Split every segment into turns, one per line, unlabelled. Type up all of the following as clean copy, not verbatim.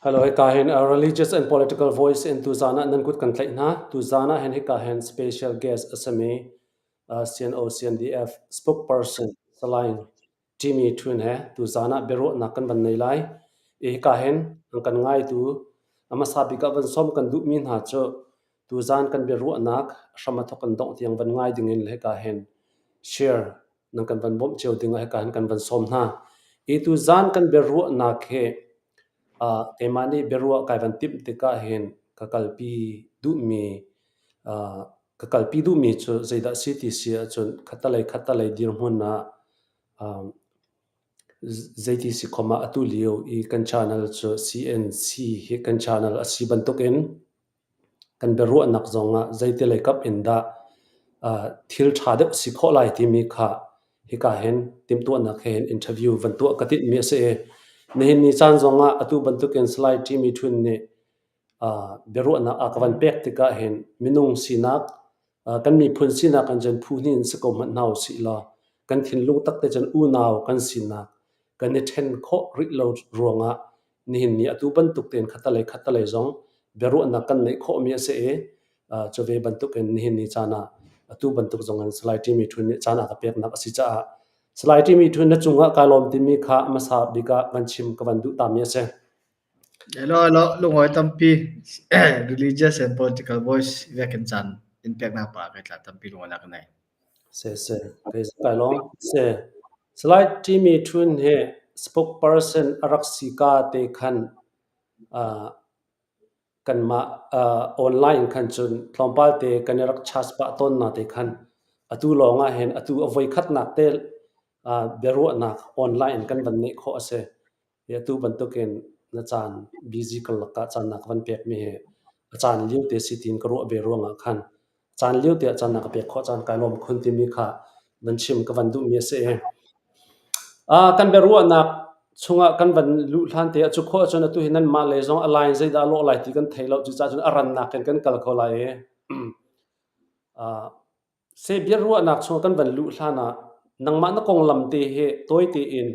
Hello, hika hin a religious and political voice in tuzaan ah nan kut kan tlaih hna. Tuzaan ah hin hika hin special guest a simi CNO CNDF spokesperson Salai Jimmy Thun he tuzaan ah biaruahnak kan van nei lai. I hika hin an kan ngaitu a hmasa bik ah van sawm kan duhmi hna cu tuzaan kan biaruahnak hram a thawk kan dongh tiang van ngai dingin le hika hin share nan kan van bawmh cio ding ah hika hin kan van sawm hna. I tuzaan kan biaruahnak hi keimah nih biaruah kai van timh tikah hin ka kalpi duhmi ka kalpi duhmi cu zeidah si ti si ahcun khattalei khattalei dirhmun ah zeiti si khom ah atu lio i kan channel cu CNC hi kan channel a si bantukin kan biaruahnak zongah zeitilei kap in dah thil ṭha deuh si khawh lai timi kha hika hin timhtuahnak he hin interview van tuah ka tinhmi a si i nihin ni caan zongah atu bantukin Salai Jimmy Thun nih biaruahnak a ka van pek tikah hin minung sinak kan miphun sinak in cun phu hnih in si ko hmanh hna usih law kan thinlung tak te cun unau kan sinak kan i ṭhen khawh rih lo ruangah nihin ni atu bantuk tein khattalei khattalei zong biaruahnak kan neih khawhmi a si i cu ve bantukin nihin ni caan ah atu bantuk zong in Salai Jimmy Thun nih caan a ka peknak a si caah Salai Jimmy Thun na cungah kai lawm timi kha hmasa bik ah van chim ka van duh tami a si.
Hello, hello, lungawi tampi religious and political voice vekin caan in peknak pa kai tla tampi lungawi ka nei.
Se se, kai kai lawm. Se, Salai Jimmy Thun hi spokesperson a rak si ka te khan kanmah online khan cun tlawmpal te kan i rak charge pah tawn na te khan atu lawng ah hin atu a voi khatnak te biaruahnak online kan van neih khawh a si. Atu bantukin na caan busy karlak ah caan na ka van pekmi hi a caan lio te si tiin ka ruah ve ruangah khan caan lio te ah caan na ka pek khawh caan kai lawm khun timi kha van chim ka van duhmi a si i kan biaruahnak chungah kan van luh hlan te ah cu khawh ahcun atu hi nanmah lei zong a line zeidah a lawh lai ti kan thei lo cucaah cun a rannak in kan kal kho lai i seh biaruahnak chungah kan van luh hlan ah nangmah na konglam te hi tawi tein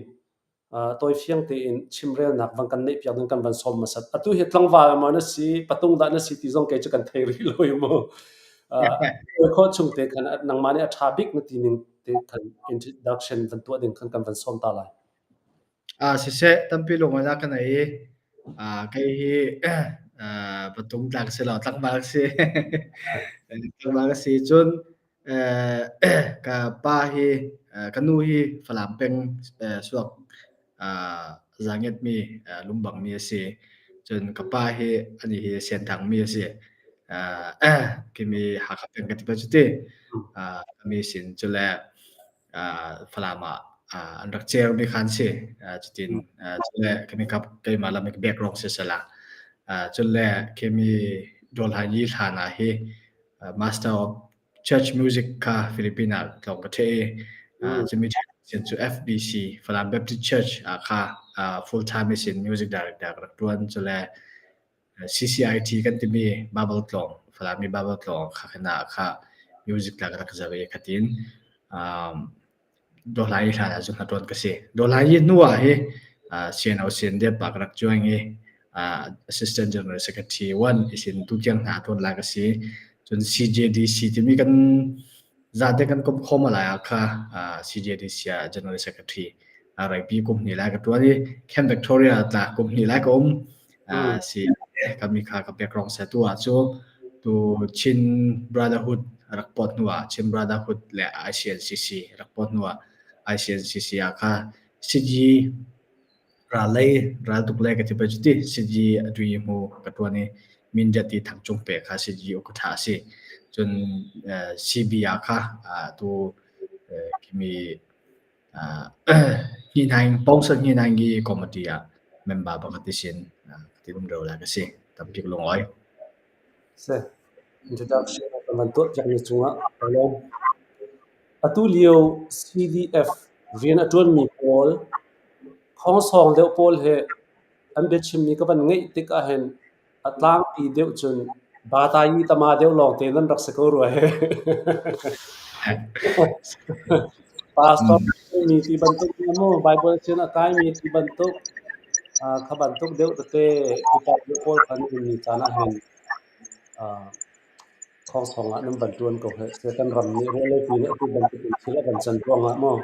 tawifiang tein chimrelnak van kan neihpiak ding kan van sawm hmasat. Atu hi tlangval maw na si, patung dah na si ti zong kei cu kan thei rih lo i mu. Khawh chung te khan nangmah nih a ṭha bik na ti ning te khan introduction van tuah ding khan kan van sawm ta lai.
Siseh, tampi lung ka nei i kei hi patung tlak si lo, tlangval si. Tlangval ka si cun Ka pa hi ka nu hi Falam peng suak zaangetmi lumbangmi a si. Cun ka pa hi anih hi Senthang mi a si. Khimi Hakha peng ka ti bal cu ti. Mi sin cule Falam ah an rak cermi kha an si. Cutin cule khimi keimah lam i ka background siseh cule khimi Dawlhainyi hlan ah hi Master of Church Music kha Philippines ah tlawng ka ṭheh i cumi sin cu FBC Falam Baptist Church ah kha full time in music director ka rak ṭuan. Cule CCIT kan timi Bible tlawng Falami Bible tlawng kha khan ah kha music la ka rak zar i khatin Dawhlai hlan ah cun hnaṭuan ka si. Dawhlai hnu ah hi CNO CNDF ah ka rak join i Assistant General Secretary one isin tutiang hna ṭuan lai ka si. Cun CJDC timi kan zate kan komh khawm lai ah kha CJDC ah General Secretary reipi kum hnih lai ka ṭuan i Camp Victoria tla kum hnih lai ka um. Si kami kha ka background se tu ah cu tu Chin Brotherhood rak pot hnu ah Chin Brotherhood le ICNCC rak pot hnu ah ICNCC ah kha CG ral lei ral tuk le ka ti pa cu ti CG atui hmu ka tuan i Mindat ti thang cung pe kha CG ukatha si cun CB ah kha tu kimi Pawngsan Hninhnaing committee ah member pakhat i sin ka ti rumro lai ka si. Tampi ka lungawi.
Si. Introduction kan van tuah piakmi cungah ka lawm. Atu lio CDF rian a ṭuanmi pawl khongsawng deuh pawl he an biachimmi ka van ngeih tik ahhin A tlangpi deuh cun batayi tama deuh lawngte nan rak si ko rua he. Pastor mi ti bantuk mu Bible cun a kaimi ti bantuk. Kha bantuk deuh tete upa deuh pawl kha nan ni caan ah hin thawngsawng ah nan van ṭuan ko heh. Seh kan ram nih ruahlopi nih atu bantuk in thil a van can ruangah maw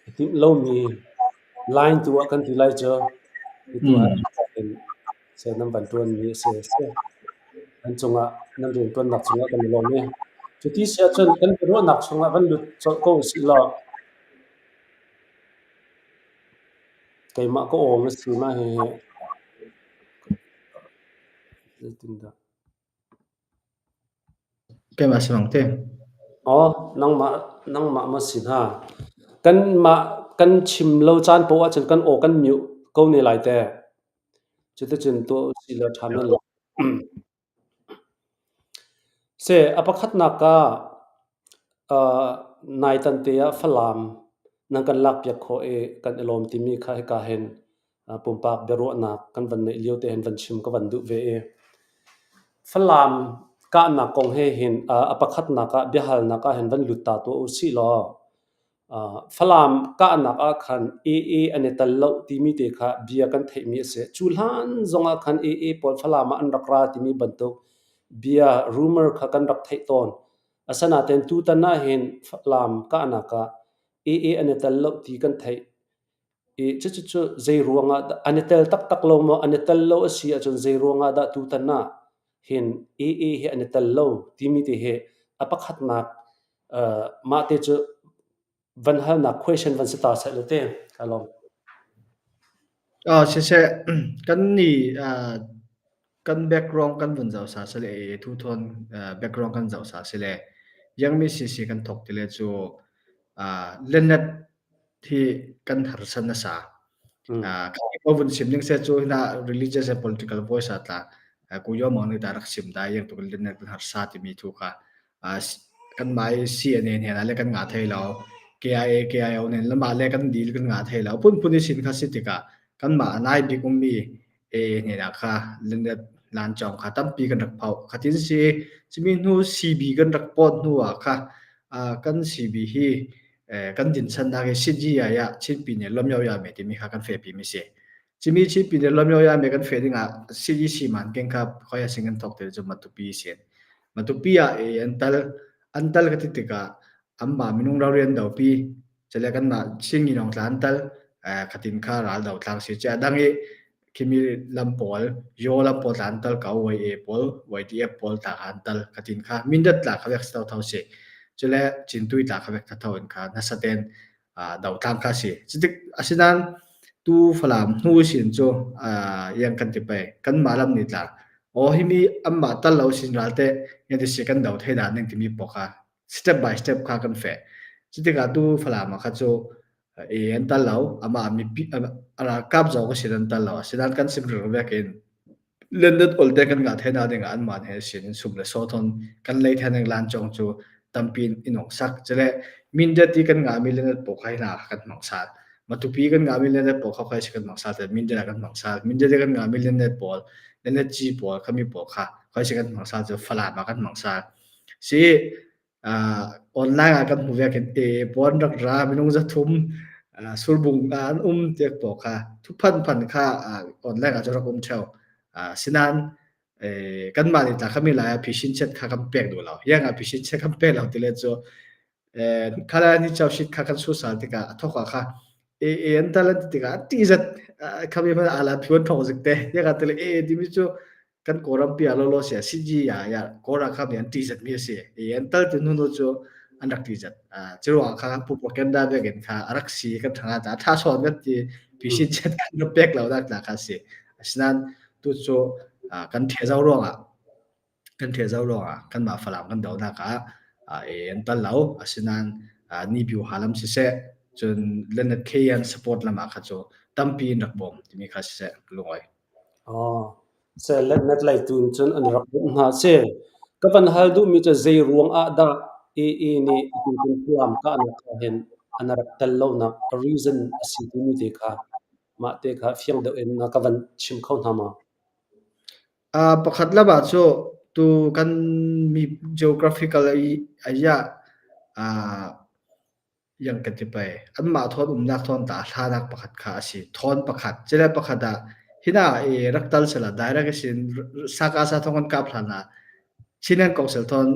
i timh lomi line tu ah kan ti lai cu hi tu ah hin seh nan van ṭuanmi a si. Seh nan cungah nan rianṭuannak cungah kan i lawm i cuti si ahcun kan biaruahnak chungah van lut colh ko usih law keimah ka awm a si mah hihi zeitindah
Keimah si mang te.
Aw, nangmah nangmah maw si hnga? Kanmah kan chim lo caan poah ahcun kan aw kan mute ko ne lai teh. Cuticun tuah usih law ṭha men lai. Seh, a pakhatnak ah naitan te ah Falam nan kan lakpiak khawh i kan i lawm timi kha hika hin pumpak biaruahnak kan van neih lio te hin van chim ka van duh ve i Falam kahnak kong he hin a pakhatnak ah biahalnak ah hin van lut ta tuah u sih law Falam kahnak ah khan AA an i tel lo timi te kha bia kan theihmi a si. Cu hlan zongah khan AA pawl Falam ah an rak ra timi bantuk bia rumor kha kan rak theih tawn. Asinain tutan ah hin Falam kahnak ah AA an i tel lo ti kan theih. I cucu zei ruangah dah an i tel taktak lo maw? An i tel lo a si ahcun zei ruangah dah tutan ah hin AA hi an i tel lo timi te hi a pakhatnak mah te cu van halnak question van si ta seh law te ka lawm.
Siseh, kan nih kan background kan vun zoh sa sile thu thawn background kan zoh sa sile Yangmi CC kan thok tile cu Lenet hi kan harsan nasa. Ko vun sim ning se cu hina religious and political voice atla ku yo mang ni ta rak sim da yang tu Lenet kan harsa timi thu kha kan mai CNA hnen ah le kan ngah thei lo KIA KIO nen lama le kan deal kan ngah thei lo phun phun i sin kha si tikah kan mah nai bik ummi e hnen ah kha lennet lan chong kha tampi kan rak phau khatin si chimi hnu CB kan rak pot hnu ah kha kan CB hi kan din chan nak hi CGI ah Chinpi ne lom yau ya me timi kha kan fe pi mi si chimi Chinpi ne lom yau ya me kan fe ding ah CGC man keng kha khoya sing kan thok te chu matupi sin Matupi ah ei an tal. An tal ka ti tikah anmah minung ralrian dopi cale kanmah Chin nginawng tla an tal khatin kha ral do tlang si. Cu a dang i khimi lam pawl, Yaw lam pawl tla an tal ko, YA pawl, YDF pawl tla kha an tal khatin kha Mindat tla kha vek si tho si. Cule Cintui tla kha vek tho in kha nasa ten dotlang kha si. Cutik asinain tu Falam hnu sin cu yang kan ti pei kanmah lam nih tla aw himi anmah tal lo sin ral te yan ti si kan do thei dan ning timi pawh kha step by step kha kan feh. Cutikah tu Falam ah kha cu e an tal lo amah mipi a ralkap zong ka sin an tal lo asinain kan sim ring vek in Lennet olte kan ngah thai na ding ah anmah he sin in sum le saw thon kan lei thai ning lan chong cu tampi in ong sak cule Mindat i kan ngahmi lennet paw khai hna kan hmang sal Matupi kan ngahmi lennet paw kha khai si kan hmang sal te Mindat ah kan hmang sal Mindat i kan ngahmi lennet pawl lennet ci pawl khami pawl kha khai si kan hmang sal cu Falam ah kan hmang sal si Online ah kan hmu ve khin e puan rak ra minung 300 surbung ah an um tiak paw kha thuphan phan kha online ah cu rak um theo. Sinain kanmah nih tla khami lai ah phishin chet kha kan pek duh lo. Yang ah phishin chet kan pek lo ti le cu khala ni chau shit kha kan su sal tikah a thok ah kha e e an tal an ti tikah ti zat khami hman ala phiwan thong zik te yang ah tele e timi cu kan Kawlram pi ah lawlaw si ah CG ah ya Kawl ralkap nih an ṭihzat mi a si i an tal ti hnu cu an rak ṭihzat. Curuangah kha propaganda vekin kha a rak si kan ṭhang ah ṭha sawn kan ti PC chet kan rak pek lo nak kha si. Asinain tu cu kan ṭhe ruangah kan ṭhe ruangah kanmah Falam kan donak ah an tal lo. Asinain ni byu halam siseh cun Leonard K an support lam ah kha cu tampi in rak bawm timi kha siseh lungoi.
Seh lei tu in cun an rak bawmh hna a si. Ka van hal duhmi cu zei ruang ah dah AA nih tukum Falam kahnak ah hin an rak tel lonak a reason a si timi te kha mah te kha fiang deuh in na ka van chim kho hna maw?
Pakhat lam ah cu tu kan mi geographical i ah. Yang kan ti pei. Anmah thawn umnak thawn ta hlanak pakhat kha a si. Thawn pakhat. Cile pakhat ah hina i rak tal sela direct sin saka sa thong kan kap hlan ah Chinan Council thawn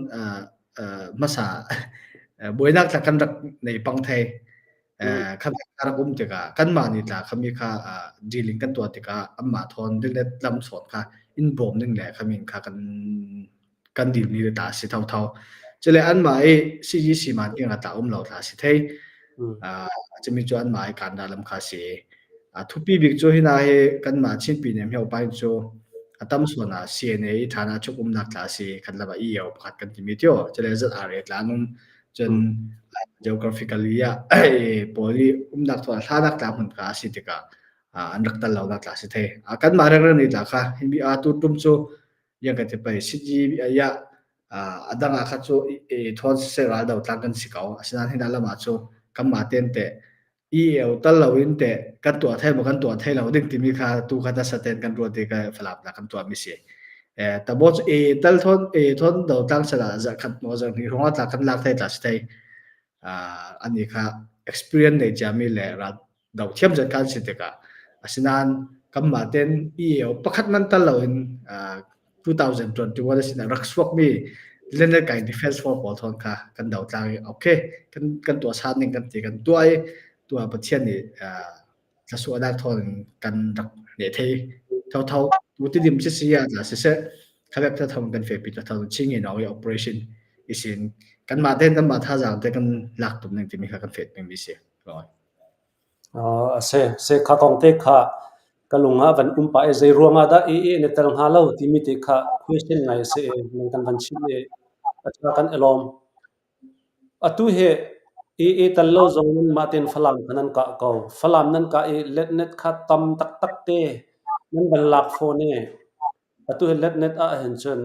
hmasa buainak tla kan rak nei pang thei. Kha rak um tikah kanmah nih tla khami kha dealing kan tuah tikah anmah thawn let lam sawt kha in bawm ning le khamin kha kan kan dilmi le ta si thotho. Cule anmah i CGC man king a ta um lo tla si thei. Cumi cu anmah i kan lam kha si. A thupi bik cu hina hi kanmah Chinpi nem heo pain cu a tam suan ah CNA i thana chuk umnak tla si khat laba EO pakhat kan timi tio cule ZRA tla num cun geographically ah pawl i umnak thua hlanak tla hmun ka si tikah an rak tal lo nak tla si thei. Kanmah reng ni tla kha himi a tu tum cu yang kan ti pei CG ya a dang ah kha cu thawn siseh ral do tlang kan si ko. Asinain hi lam ah cu kanmah ten te EO tal lo in te kan tuah thai maw kan tuah thai lo ding timi kha tu kha nasa ten kan ruat i ka Falam na kan tuah mi si. Tabo cu e tal thon e thon do tlang sala za khat maw za hnih hrawng tla kan lak thai tla si thai. Ani kha experience nei ciami le ral do thiam zat kan si tikah asinain kanmah ten EAO pakhat man tal loin 2021 asin rak suakmi Leonard Kai Defense Force pawl thon kha kan do tlang i okay kan kan tuah san ning kan ti kan tuah i tuah Pathian nih thlasuahnak thon kan rak ne thei tho tho tu ti dim si si ya la si se khabek tha thong kan fe pi tha thong ching in operation isin kan ma ten kan ma tha jang te kan lak tum ning ti mi kha kan fet mi si.
A si. Si kha kong te kha ka lung ah van um pah i zei ruangah dah AA na tel hnga lo timi te kha question ngai a si i nang kan van chimh i a ṭha kan i lawm. Atu hi AA tel lo zong in mah tein Falam kha nan kah ko. Falam nan kah i letnet kha tam taktak te nan van lak fawn i atu hi letnet ah hin cun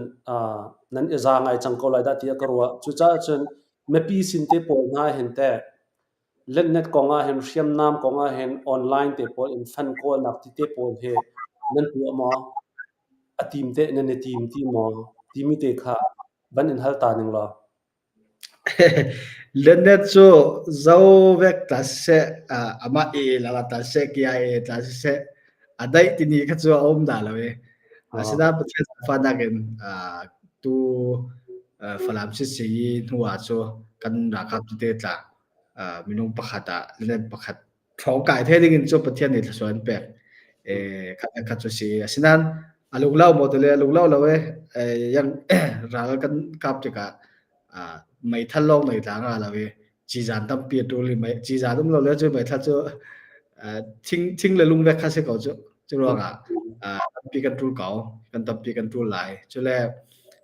nan i za ngai cang ko lai dah tiah ka ruah. Cucaah cun mipi sin te pawl hna hin teh Letnet kong ahhin hriamnam kong ahhin online te pawl in fund kawlnak ti te pawl hi nan tuah maw? A tim teh nan i tim ti maw? Timi te kha van in hal ta ning law.
Letnet cu zo vek tla siseh, amah e la tla siseh, kia e tla siseh, a daih tini kha cu a um dah lo i. Asinain Pathian zaangfahnak in tu Falam sisi hnu ah cu kan ralkap tete tla minung pakhat ah let pakhat ṭhawng kai the ding in cu Pathian nih thluachuah an pek. Khat le khat cu si. Asinain a lunglo maw tile a lunglo lo e yang ral kan kap tikah meithal lawng nei tla nga lo i cizan tampi a ṭul i cizan um lo le cu meithal cu thing thing le lung vek kha si ko cu. Cu ruangah tampi kan ṭul ko, kan tampi kan ṭul lai. Cule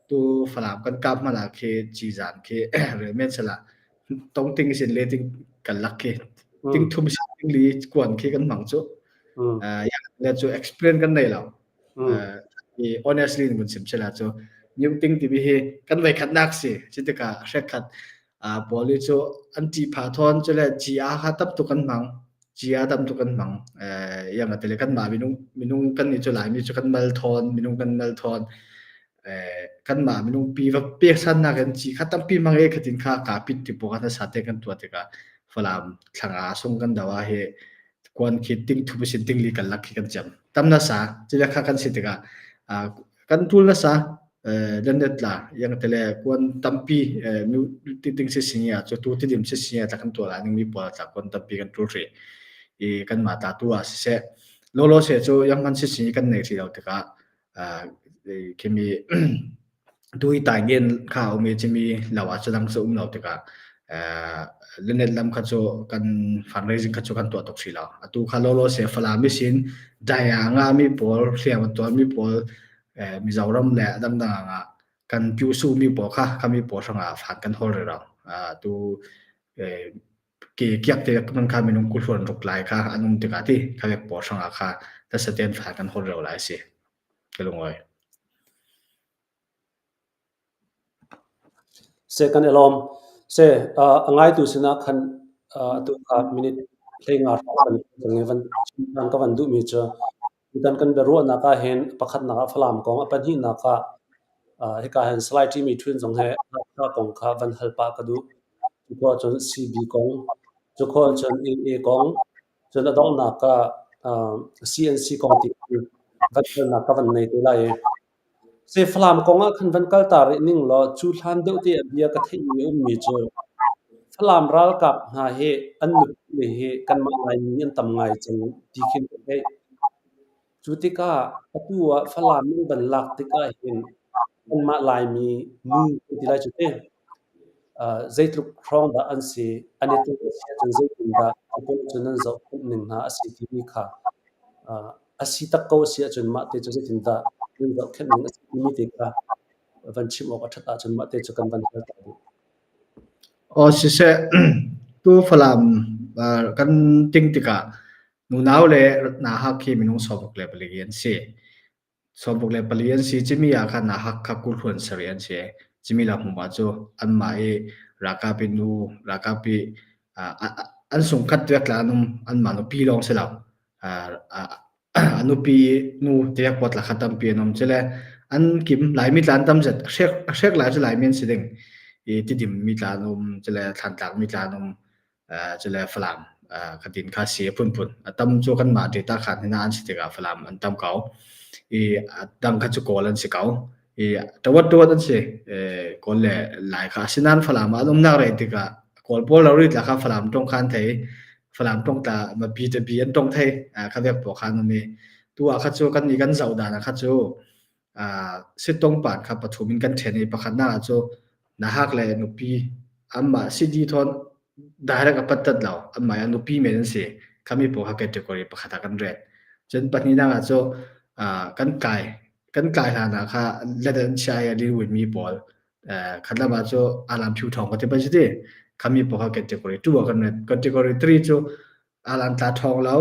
tu Falam kan kap hmanh ah khi cizan khi rel men sala tong ting sin le ting kan lak khi ting thum sin ting li kuan khi kan hmang cu. Le cu experience kan nei lo. Honestly mun sim sela cu new ting timi hi kan voi khatnak si. Cu tikah hrek khat pawl hi cu an ṭih phah thawn cule GR kha tam tuk an hmang. GR tam tuk an hmang. Iang a tile kanmah minung minung kan nih cu Laimi cu kan mal thawn, minung kan mal thawn. Kanmah minung pi va pek sannak in ci kha tampi hmang e khatin kha ka pit ti pawl kha nasa te kan tuah tikah Falam thlanga sung kan do ah hi kuan khi ting thup sin ting li kan lak khi kan cem. Tam nasa cile kha kan si tikah kan tul nasa landet la yang tele kuan tampi nu ting si singi ah cu tu tidim si singi ah kan tuah la ning mi pawl tla kuan tampi kan tul ri i kan ma ta tu ah siseh lolo se cu yang man si singi kan nei ri lo tikah khimi tui tai ngen kha um i chimi lo ah cu dang cu um lo tikah lenet lam kha cu kan fundraising kha cu kan tuah tuk si lo. Atu kha lolo se Falam i sin daya nga mi pawl hliam an tuar mi pawl Mizoram le dangdang ah kan pyusu mi pawl kha khami pawl hrangah fan kan hol re ro. Tu ke kiak te man kha minung kulhuan ruk lai kha an um tikah ti kha vek pawl hrangah kha tasaten fan kan hol reo lai si. Ka lungoi.
Seh kan i lawm. Seh, a ngaitu sinah khan atu kha minute 15 hrawng kan cang i van chim ṭhan ka van duhmi cu tutan kan biaruahnak ah hin pakhatnak ah Falam kong, a pahnihnak ah hika hin Salai Ṭimi Ṭhun zong he Hakha kong kha van hal pah ka duh. Cucu ahcun CB kong. Cu khawh ahcun AA kong, cun a donghnak ah CNC kong ti van kalnak ka van nei te lai i Se Falam kong ah khan van kal ta rih ning law cu hlan deuh te ah bia ka theihmi a ummi cu Falam ralkap hna hi an nupi hi kanmah Laimi an tam ngai cang ti khin ka theih. Cu tikah atu ah Falam nan van lak tikah hin kanmah Laimi nu kan ti lai cu ti. Zeitluk hrawng dah an si, an i tel a si ahcun zeitindah cu pawl cu nan zohkhenh ning hna a si timi kha a si tak ko a si ahcun mah te cu zeitindah nan zohkhenh ning a si timi te kha van chim awk a ṭhat ahcun mah te cu kan van hal ta duh.
Aw siseh, tu Falam kan ting tikah nunau le nahak hi minung 64 an si. 64 an si. Cimi ah khan Hakha Kulhluan sarih an si. Cimi la hmuma cu anmah i ralkap i nu ralkap i an sungkhat tuak tla an um anmah nupi lawng si lo. A nupi nu tiak pot la kha tampi an um. Cule an kim Laimi tla an tam zet. A hrek lai cu Laimi an si ding. I Tidim mi tla an um, cule Thlantlang mi tla an um. Cule Falam khatin kha si a phunphun a tam cu kanmah ṭeta khan hina an si tikah Falam an tam ko i a dang kha cu Kawl an si ko i ṭawat ṭawat an si. Kawl le Lai kha asinain Falam ah an umnak rei tikah Kawl pawl lo ri tla kha Falam ṭong kha an thei, Falam ṭong tla ma bi te bi an ṭong thei kha vek pawl kha an um i tu ah kha cu kan nih kan zoh dan ah kha cu Sittong pan kha pathum in kan ṭhen i pakhatnak ah cu nahak le nupi anmah CD thawn direct a pattat lo, anmah a nupi men an si khami pawl kha category pakhat ah kan ret. Cun pahnihnak ah cu kan kai hlan ah kha let an chia i a liwin mi pawl khatlam ah cu alam phiu thawng ka ti ban si ti khami pawl kha category 2 ah kan ret. Category 3 cu alan tla ṭhawng lo,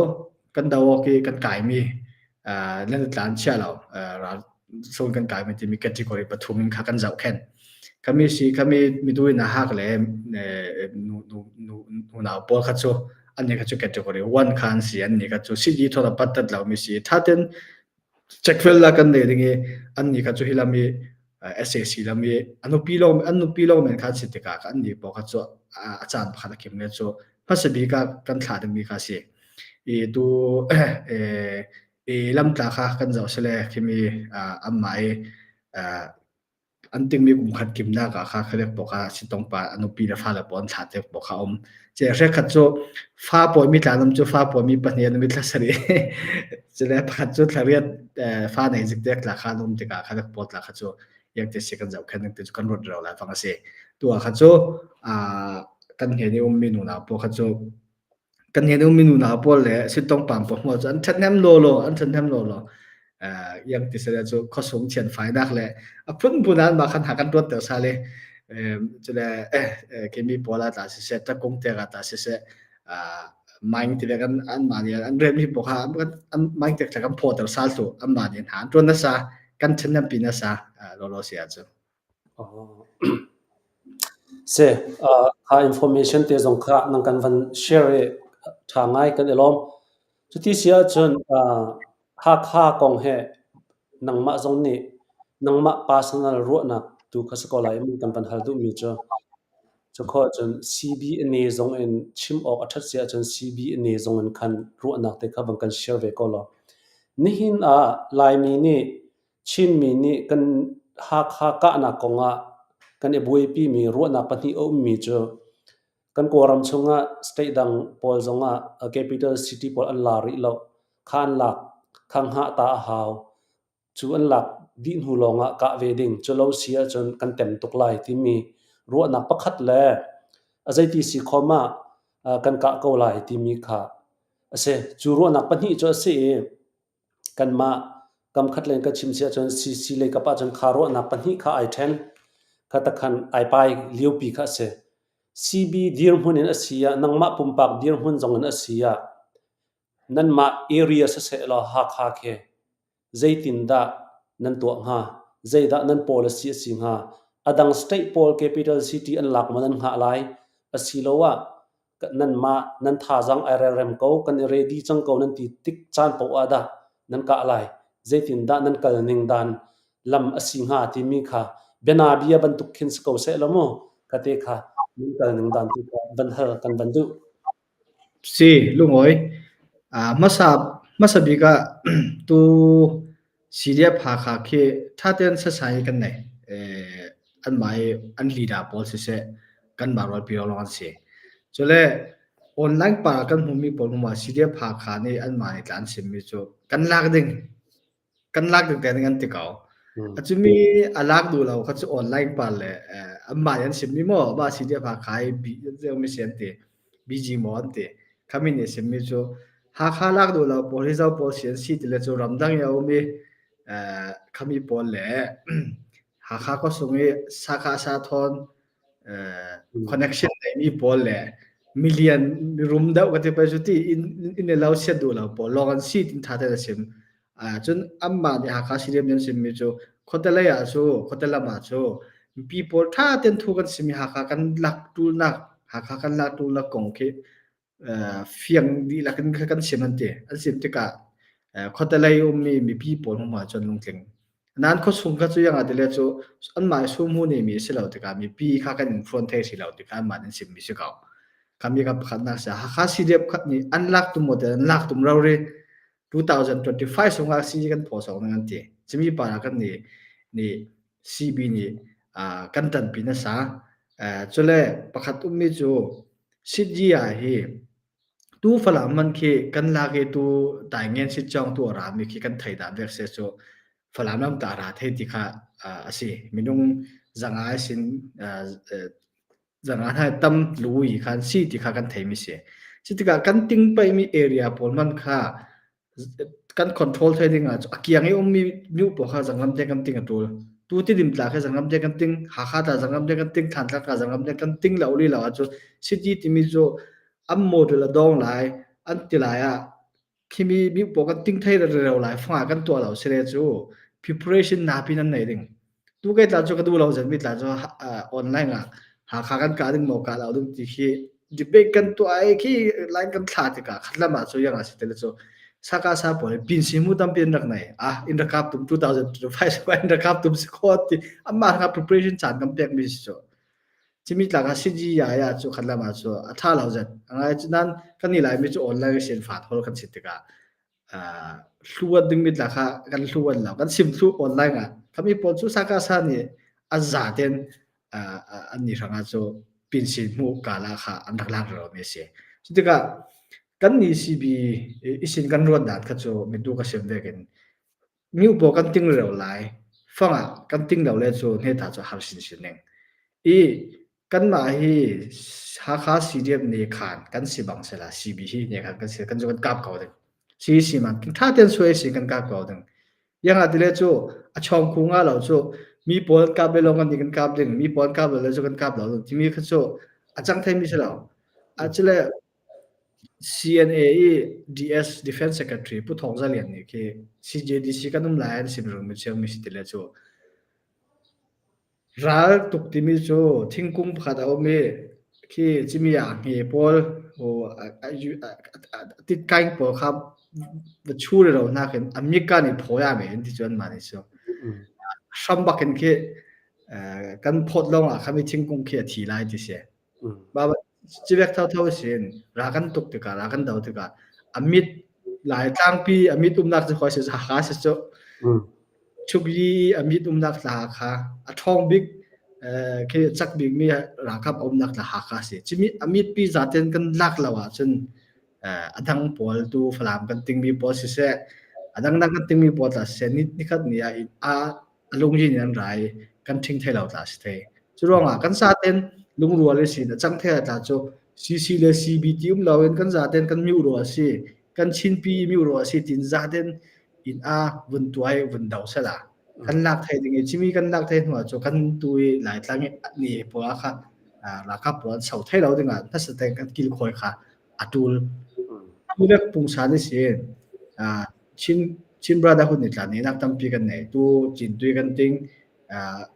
kan do awk i kan kaimi nan tla an chia lo, ral sun kan kaimi timi category pathum in kha kan zohkhenh. Khami si khami mitu in a hak le nu nu nu unau pawl kha cu annih kha cu category 1 kha an si, annih kha cu CD thon a pattat lo mi si thaten checkfel la kan nei ding i annih kha cu hi lam i SAC lam i an nupi lo men kha si tikah an nih pawl kha cu a caan pakhat a kim le cu hmasa bik ah kan thlah dingmi kha si. I tu i lamtla kha kan zoh sile khimi anmah i an tingmi kum khat kimnak ah kha khalek pawl kha sitong pa a nupi le fale pawl an thlah tek pawl kha um. Ce hrekhat cu fa pawimi tlanam cu fa pawimi pahnih an mi thla sarih cule pakhat cu thla riat fa nei zik tek tla kha an um tikah khalek pawl tla kha cu yang te si kan zohkhenh ning te cu kan ruat reo lai fang a si. Tu ah kha cu kan hnen i ummi nunau pawl kha cu kan hnen i ummi nunau pawl le sittong pam pawl hmuh cu an ṭhathnem lawlaw, an ṭhathnem lawlaw. Yang ti sele cu khuasung thian fainak le a phunphun an mah khan ha kan ruat ter sal i cule kemi pawl ah tla siseh, takung te ah tla siseh, maing ti kan an mah nih an rian mi pawl kha an maing tek kan phaw ter sal tu an mah nih an ṭuan nasa kan ṭhathnem pi nasa lawlaw si ahcun.
Si, kha information te zong kha nan kan van share i ṭha ngai kan i lawm. Cuti si ahcun Hakha kong he nangmah zong nih nangmah personal ruahnak tu kha si ko lai i kan van hal duhmi cu cu khawh ahcun CBNA zong in chim awk a ṭhat si ahcun CBNA zong in khan ruahnak te kha van kan share ve ko law. Nihin ah Laimi nih Chinmi nih kan Hakha kahnak kongah kan i buaipimi ruahnak pahnih a ummi cu kan Kawlram chungah state dang pawl zongah capital city pawl an la rih lo. Kha an lak, kha hngah ta a hau. Cu an lak dih hnu lawngah kah ve ding. Cu lo si ahcun kan tem tuk lai timi ruahnak pakhat le a zeiti si khom ah kan kah ko lai timi kha a si. Cu ruahnak pahnih cu a si i Kanmah kamkhat lei in kan chim si ahcun CC lei kap ahcun kha ruahnak pahnih kha ai ṭhen. Kha takhan ai pai liopi kha a si. CB dirhmun in a si ah, nangmah pumpak dirhmun zong in a si ah, nanmah area siseh law Hakha khi zeitindah nan tuah hnga? Zeidah nan policy a si hnga? A dang state pawl capital city an lak maw nan hngah lai? Asiloah nanmah nan thazaang ai relrem ko, kan i ready cang ko nan ti tik caan paoh ah dah nan kah lai? Zeitindah nan kal ning dan lam a si hnga timi kha bianabia bantuk khin si ko seh law mu, kha te kha nan kal ning dan tu kha van hal kan van duh.
Si lungawi. Hmasa hmasa bik ah tu CDF Hakha khi ṭha tein sasai kan nei. Anmah i an leader pawl siseh kanmah rualpi lawng an si. Cule online pa kan hmuhmi pawl hmuh ah CDF Hakha nih anmah nih tla an chimmi cu kan lak ding kan lak ding te an ti ko. Acumi a lak duh lo kha cu online pa le anmah nih an chimmi maw mah CDF Hakha i mi si an ti. BG maw an ti. Khami nih simmi cu Hakha lak duh lo pawl hi zo pawl si an si ti le cu ramdang i a um i khami pawl le Hakha khuasung i Sakha Sathawn connection neimi pawl le million mirum deuh ka ti pei cu ti inn le lo siat duh lo pawl lawng an si tin tha te a sim. Cun anmah nih Hakha Stadium nih an simmi cu khuate lei ah cu khuate lam ah cu mipi pawl ṭha tein thu kan sim i Hakha kan lak ṭulnak Hakha kan lak ṭulnak kong khi fiang dihlak in kan chim an ti. An sim tikah khuate lei ummi mipi pawl hmuh ah cun lungtling. Nain khuasung kha cu iang ah tile cu anmah i sumhu neimi a si lo tikah mipi kha kan in hrawn thei si lo tikah anmah nih an simmi si ko. Khami ka pakhatnak si. Hakha CDF khat nih an lak tum maw ti an lak tum rori 2025 sungah si kan phaw sawk nang an ti. Cimi pa kan nih nih CB nih kan ṭanpi nasa. Cule pakhat ummi cu Sityi ah hi tu Falam man khi kan lak i tu Taingen Sitcawng tu a rami khi kan thei dah bek se cu Falam lam ta ra thei ti kha a si. Minung zanga sin zanga hna tam lui khan si ti kha kan theimi si. Cu tikah kan ting paimi area pawl man kha kan control thei ding ah a kiang i ummi myu pawl kha zanglam te kan ting a tul. Tu tidim tla kha zanglam te kan ting, Hakha tla zanglam te kan ting, Thantlang tla zanglam te kan ting lo li lo ahcun city timi cu an model a dong lai, an ti lai ah Khimi mi pawl kan ting thei rero lai fanga kan tuah lo sile cu preparation napi nan nei ding. Tu kai tla cu ka duh lo zan mi tla cu online ah Hakha kan kah ding maw kah lo ding ti khi debate kan tuah ai khi line kan thla tikah khatlam ah cu yang ah si tele cu saka sa pawl pin si mu tampi an rak nei ah in rakap tum 2025 in rakap tum si kho ti amma nga preparation caan kan pek mi si cu Cimi tlak ah CGI ah cu khat lam ah cu a ṭha lo zet. A ngai cu nan kan i laimi cu online sin fa thawl kan si tikah hluat dingmi tla kha kan hluan lo. Kan sim thlu online ah khami pawl cu saka sa nih a za ten an ni hrang ah cu pinsin hmu kala kha an rak lak ro mi a si. Cu tikah kan ni CB isin kan ruat dan kha cu mitu ka sim vekin Miupaw kan ting reo lai. Fang ah kan ting lo le cu hneta cu har sinsin ning. I kanmah hi Hakha CDF ne khan kan si bang sela CB hi ne khan kan si kan cu kan kap ko ding. Si si man tha ten suai si kan kap ko ding. Yang ah tile cu a chong khu nga lo cu mi pawl kap le long kan kan kap ding mi pawl kap le cu kan kap lo timi kha cu a cang thei mi si lo. A chile CNA i DS Defense Secretary Pu Thawng Za Lian nih khi CJDC kan um lai an sim rung mi chiang mi si ti le cu ral tuk timi cu thingkung pakhat a um i khi cimi ah hme pawl titkaing pawl kha va chu ro nakin a mika nih phawi a me an ti cu an mah nih cu hram bak in khi kan phawt lawng ah khami thingkung khi a thi lai ti si. Civek thotho sin ra kan tuk tikah ra kan do tikah a mit lai tlangpi a mit umnak cu khoi si Hakha si cu Chukyi a mit umnak tla Hakha a ṭhawng bik khi cak bik mi ralkap umnak tla Hakha si cimi a mit pi zaten kan lak lo ahcun a dang pawl tu Falam kan tingmi pawl siseh a dangdang kan tingmi pawl tla siseh ni nikhat ni ah a a lungyin in an ra i kan ṭhing thei lo tla si thei. Cu ruangah kan zaten lungrual i sin a cang thei tla cu CC le CB ti um loin kan zaten kan miu ro a si, kan Chinpi miu ro a si tin zaten in a vun tuai vun do sela. Kan lak thei ding i cimi kan lak thei hnu ah cu kan tu i Laitlang i ni pawl kha ralkap pawl an so thei lo dingah hmasa kan kil khawi kha a tul. Tulek pungsan i sin Chin Chin Brotherhood nih tla nak tampi kan nei. Tu Cintui kan ting,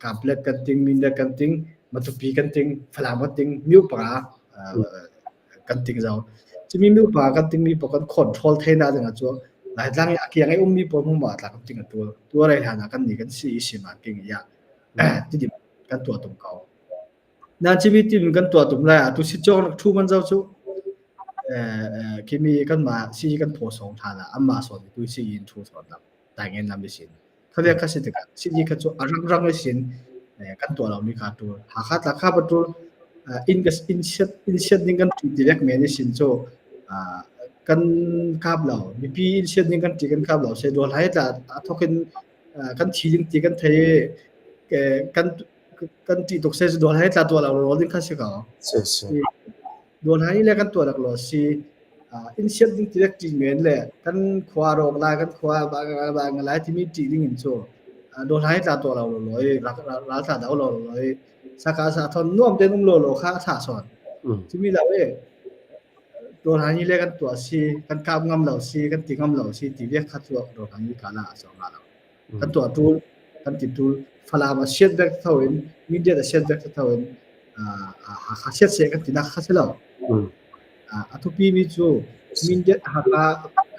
Kaplet kan ting, Mindat kan ting, Matupi kan ting, Falam kan ting, Miu panga kan ting zau. Cimi miu panga kan ting mi pawl kan control thei na ding cu Laitlang i a kiang i ummi pawl hmu ma tla kan ting a tul. Tu rei hlan ah kan ni kan si i si ma king ya. Tidim kan tuah tum ko. Nan cimi tim kan tuah tum lai ah tu si chong rak thu man zau cu. Khi mi kanmah si kan phaw sawng hlan ah anmah sawn i tu si in thu sawn lam taingen lam i sin. Khavia kha si tikah si kha cu a rangrang i sin kan tuah lomi kha tul. Hakha tla kha batul inn ka inn siat inn siat ning kan ṭi direk men i sin cu kan kap lo. Mipi inn siat ning kan ṭi kan kap lo. Se dol hai tla a thok in kan thi ding ti kan thei kan kan ṭih tuk se dol hai tla tuah lo ro ding kha si ko.
Si si.
Dol hai le kan tuah rak lo si inn siat ding direk ṭi men le kan khua rawk lai kan khua ba lai timi ṭih ding in cu dol hai tla tuah lo lo i ral tla do lo lo i saka sa thon nuam ten um lo lo kha a tha sawn. Cumi lo e dol hai le kan tuah si kan kap ngam lo si kan ti ngam lo si ti viak kha cu dol hai ka la so nga lo. Kan tuah tul kan ti tul Falam a siat vek tho in Mindat a siat vek tho in Hakha siat se kan ti nak kha si lo. A thupi mi cu Mindat Hakha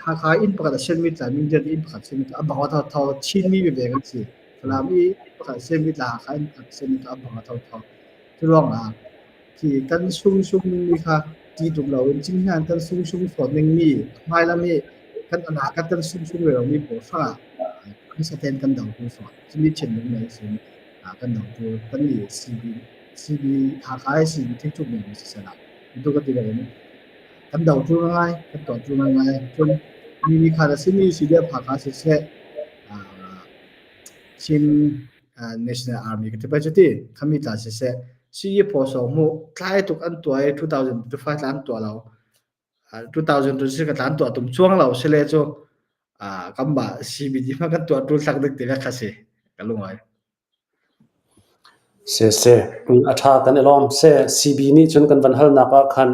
Hakha inn pakhat a siat mi tla Mindat inn pakhat siat mi tla a bang tho tho Chin mi ve kan si. Falam i inn pakhat siat mi tla Hakha inn pakhat siat mi tla a bang tho tho. Cu ruangah khi kan sung sung mi kha ti tuk lo in cinghngan kan sung sung fawn ning mi hmailam i kan ana kan kan sung sung ve mi pawl hrangah kan saten kan do tu fawn. Cumi thinlung nei sin kan do tu kan ni CB CB Hakha i CB thingthuk mi si sela. Tu ka ti in kan do tu ngai kan tuah tu ngai cun mi mi kha simi CDF Hakha siseh Chin National Army ka ti pai cuti khami tla siseh CE phaw sawng mu tlai tuk an tuah i 2025 tla an tuah lo 2026 ka tla an tuah tum chuang lo sile cu kan mah CBD ma kan tuah tul hlak dik ti le kha si ka lungai.
Se se a tha kan i lawm se CB nih cun kan van halnak ah khan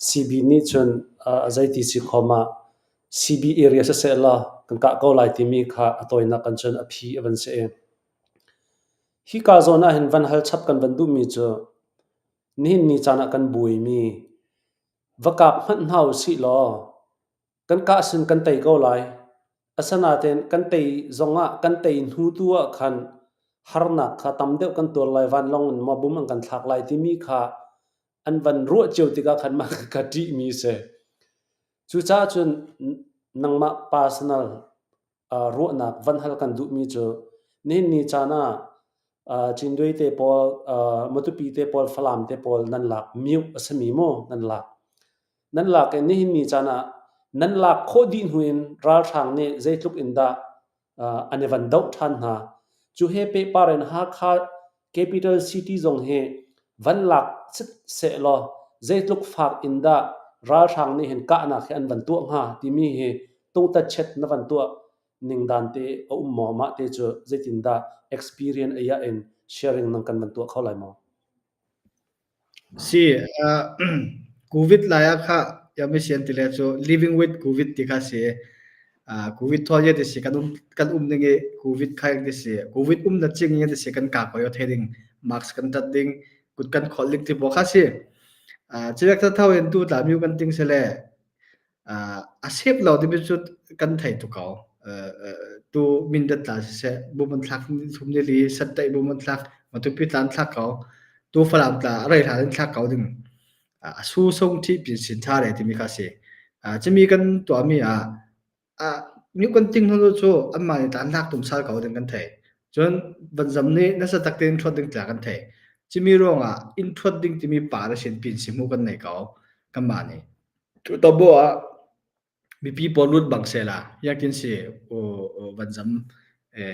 CB nih cun zeiti si khom ah CB area siseh law kan kah ko lai timi kha a tawinak kan cun a phi a van si i hika zawn ah hin van hal chap kan van duhmi cu nihin ni caan ah kan buaimi va kap hmanh hna usih law kan kah sin kan tei ko lai. Asinain kan tei zongah kan tei hnu tu ah khan harnak kha tam deuh kan tuar lai vanlawng in maw bum an kan thlak lai timi kha an van ruah cio tikah khan mah ka ṭihmi si. Cucaah cun nangmah personal ruahnak van hal kan duhmi cu nihin ni caan ah Cinduai te pawl, Matupi te pawl, Falam te pawl nan lak miuh a simi maw nan lak. Nan lak i nihin ni caan ah nan lak khawh dih hnu in ralhrang nih zeitluk in dah an i van doh ṭhan hna. Cu he pehpar in Hakha capital city zong hi van lak sehlaw zeitluk fak in dah ralhrang nih hin kahnak hi an van tuah hnga timi hi tungtatchet na van tuah ning dan te a um maw? Mah te cu zeitindah experience ei ah in sharing nang kan van tuah kho lai maw?
Si, COVID lai ah kha yamisian ti le cu living with COVID ti kha si. COVID thaw ye ti si kan um kan um ding i COVID kha ti si. COVID um na ching ye ti si kan ka ko yo the ding mask kan tat ding kut kan khol ding ti bo kha si. Chilek ta thau in tu tla miu kan ting se le A sep lo timi cu kan thei tuk ko. Tu Mindat tla siseh, bum an thlak thum ni li, Santaih bum an thlak, Matupi tla an thlak ko. Tu Falam tla a rei hlan in thlak ko ding. A su sung ṭhi pin sin ṭha re timi kha si. Cimi kan tuahmi ah mi kan ting hnu cu anmah nih tla an thlak tum sal ko ding kan thei. Cun vanzam nih nasa tak tein ṭhuat ding tla kan thei. Cimi ruangah inn ṭhuat ding timi pa le sin pin si hmu kan nei ko kanmah nih. Tutobo ah mipi pawl lut bang sehla yakin si vanzam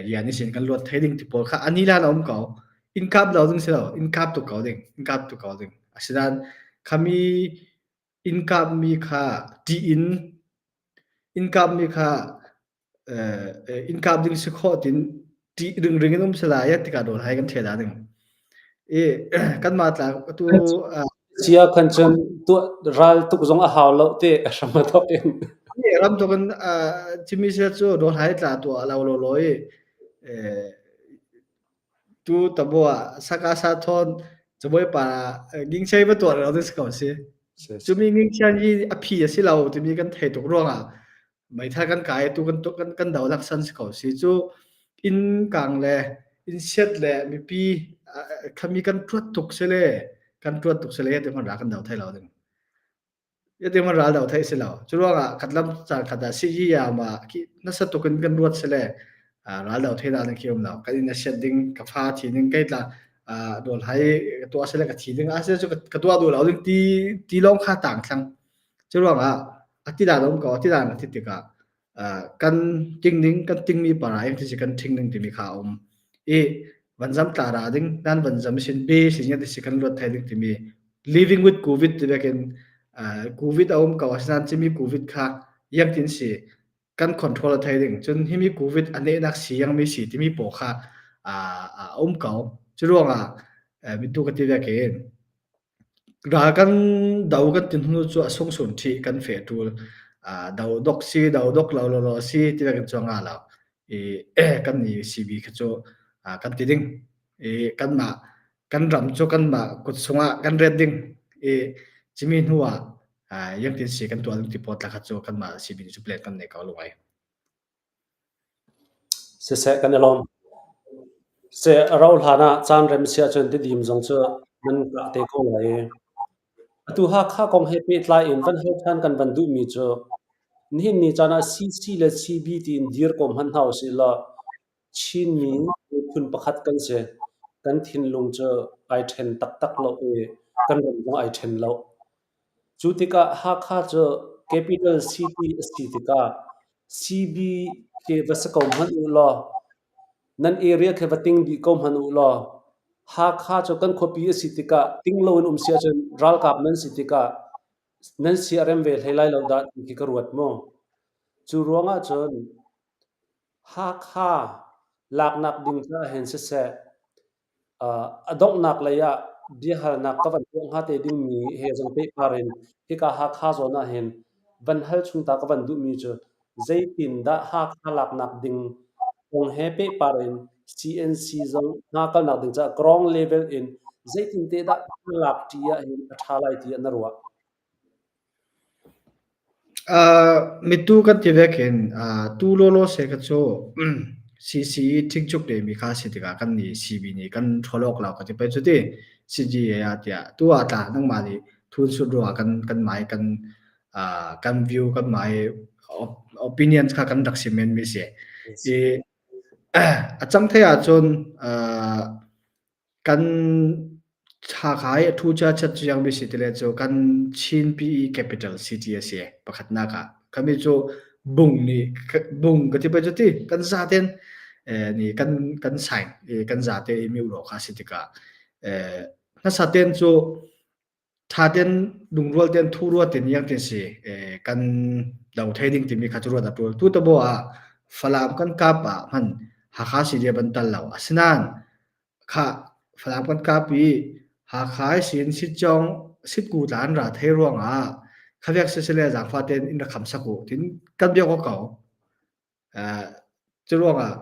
lian i sin kan luat thei ding ti pawl kha ani lan a um ko. In kap lo ding si lo, in kap tuk ko ding, in kap tuk ko ding. Asinain khami in kap mi kha ṭih in in kap mi kha in kap ding si khawh tin ṭih ringring in um sela ya tikah dol hai kan ṭhela ding. I kanmah tla atu
Sia khan cun tuah ral tuk zong a hau lo te a hram a thok in.
Ram tuk in cimi sia cu dol hai tla tuah lo lo lo i tu tabo ah saka sa thon cabuai pa ngingchei va tuah lo ding si ko si. Cumi ngingchian hi a phi a si lo timi kan thei tuk ruangah meithal kan kai tu kan kan kan do lak san si ko si cu inn kang le inn siat le mipi khami kan tuat tuk se le kan tuat tuk se le te hman ra kan do thai lo ding. Yati man ral do thei si lo. Cu ruangah khatlam caan khat ah si ya ma ki nasa tukin kan ruat sile ral do thei na khi um lo. Kan in a siat ding ka fa thi ning kai tla dol hai ka tua sile ka thi ding a se cu ka tua du lo ding ti ti long kha tang thlang. Cu ruangah ati dan um ko ati dan ti tikah kan ting ning kan tingmi para eng ti kan thing ning timi kha um i vanzam tla ra ding nan vanzam sin be sin ya ti kan luat thai ding timi living with covid ti bekin covid a um ko asinain chimi covid kha yang tin si kan control a thai ding cun himi covid ane nak si yang mi si timi po kha a um ko cu ruangah mitu ka ti vekin Ral kan do kan ti hnu cu a sungsun ṭhih kan feh ṭul. Do dok si, do dok lo lawlaw si ti kan cuang hnga lo. I kan nih CB kha cu kan ti ding. I kanmah kan ram cu kanmah kut sungah kan ret ding. I cimi hnu ah yangtin si kan tuah ding ti pawl tla kha cu kanmah CB nih cu plan kan nei ko lungai.
Siseh kan i lawm. Seh a rauh hlan ah caan rem si ahcun Tidim zong cu nan kah te ko lai. Atu Hakha kong he pehtlai in van hal ṭhan kan van duhmi cu nihin ni caan ah CC le CB tiin dir ko hmanh hna usih law Chinmi miphun pakhat kan si. Kan thinlung cu ai ṭhen taktak lo i kan ram zong ai ṭhen lo. Cu tikah Hakha cu capital city a si tikah CB khi va si ko hmanh u law nan area khi va ting dih ko hmanh u law Hakha cu kan khuapi a si tikah ting loin um si ahcun ralkap nan si tikah nan sia rem ve hlei lai lo dah ti khi ka ruat mu. Cu ruangah cun Hakha laknak ding caah hin siseh, a donghnak lei ah biahalnak ka van tuah hnga te dingmi he zong pehpar in hika Hakha zawn ah hin van hal chung ta ka van duhmi cu zeitindah Hakha laknak ding kong he pehpar in CNC zong hna kalnak ding caah ground level in zeitin te dah lak ṭi ah hin a ṭha lai tiah na ruah?
Mitu kan ti vek hin tu lawlaw se kha cu CCE ṭhingchuk demi kha si tikah kan nih CB nih kan ṭhawl awk lo ka ti pei cu ti CGA ah tiah tu ah tla nangmah nih thun sut ruangah kan kan mai kan kan view kan mai opinions kha kan rak sim men mi si. I a cang thei ahcun Kan Hakha i a ṭhu cia chat ciangmi si tile cu kan Chin PE capital city a si pakhatnak ah. Kami cu bung nih bung ka ti pei cu ti kan zaten nih kan kan sign i kan zate i miulo kha si tikah hmasa ten cu Ṭha tein lungrual tein thu ruat in iang tin si kan do thei ding timi kha cu ruat a ṭul. Tu tabo ah Falam kan kap ah hman Hakha si dia ban tal lo. Asinain kha Falam kan kap i Hakha sin sitcong sitku tla an ra thei ruangah khaviak sisile zaangfa tein in rak kham sak u tin kan biak ko ko. Cu ruangah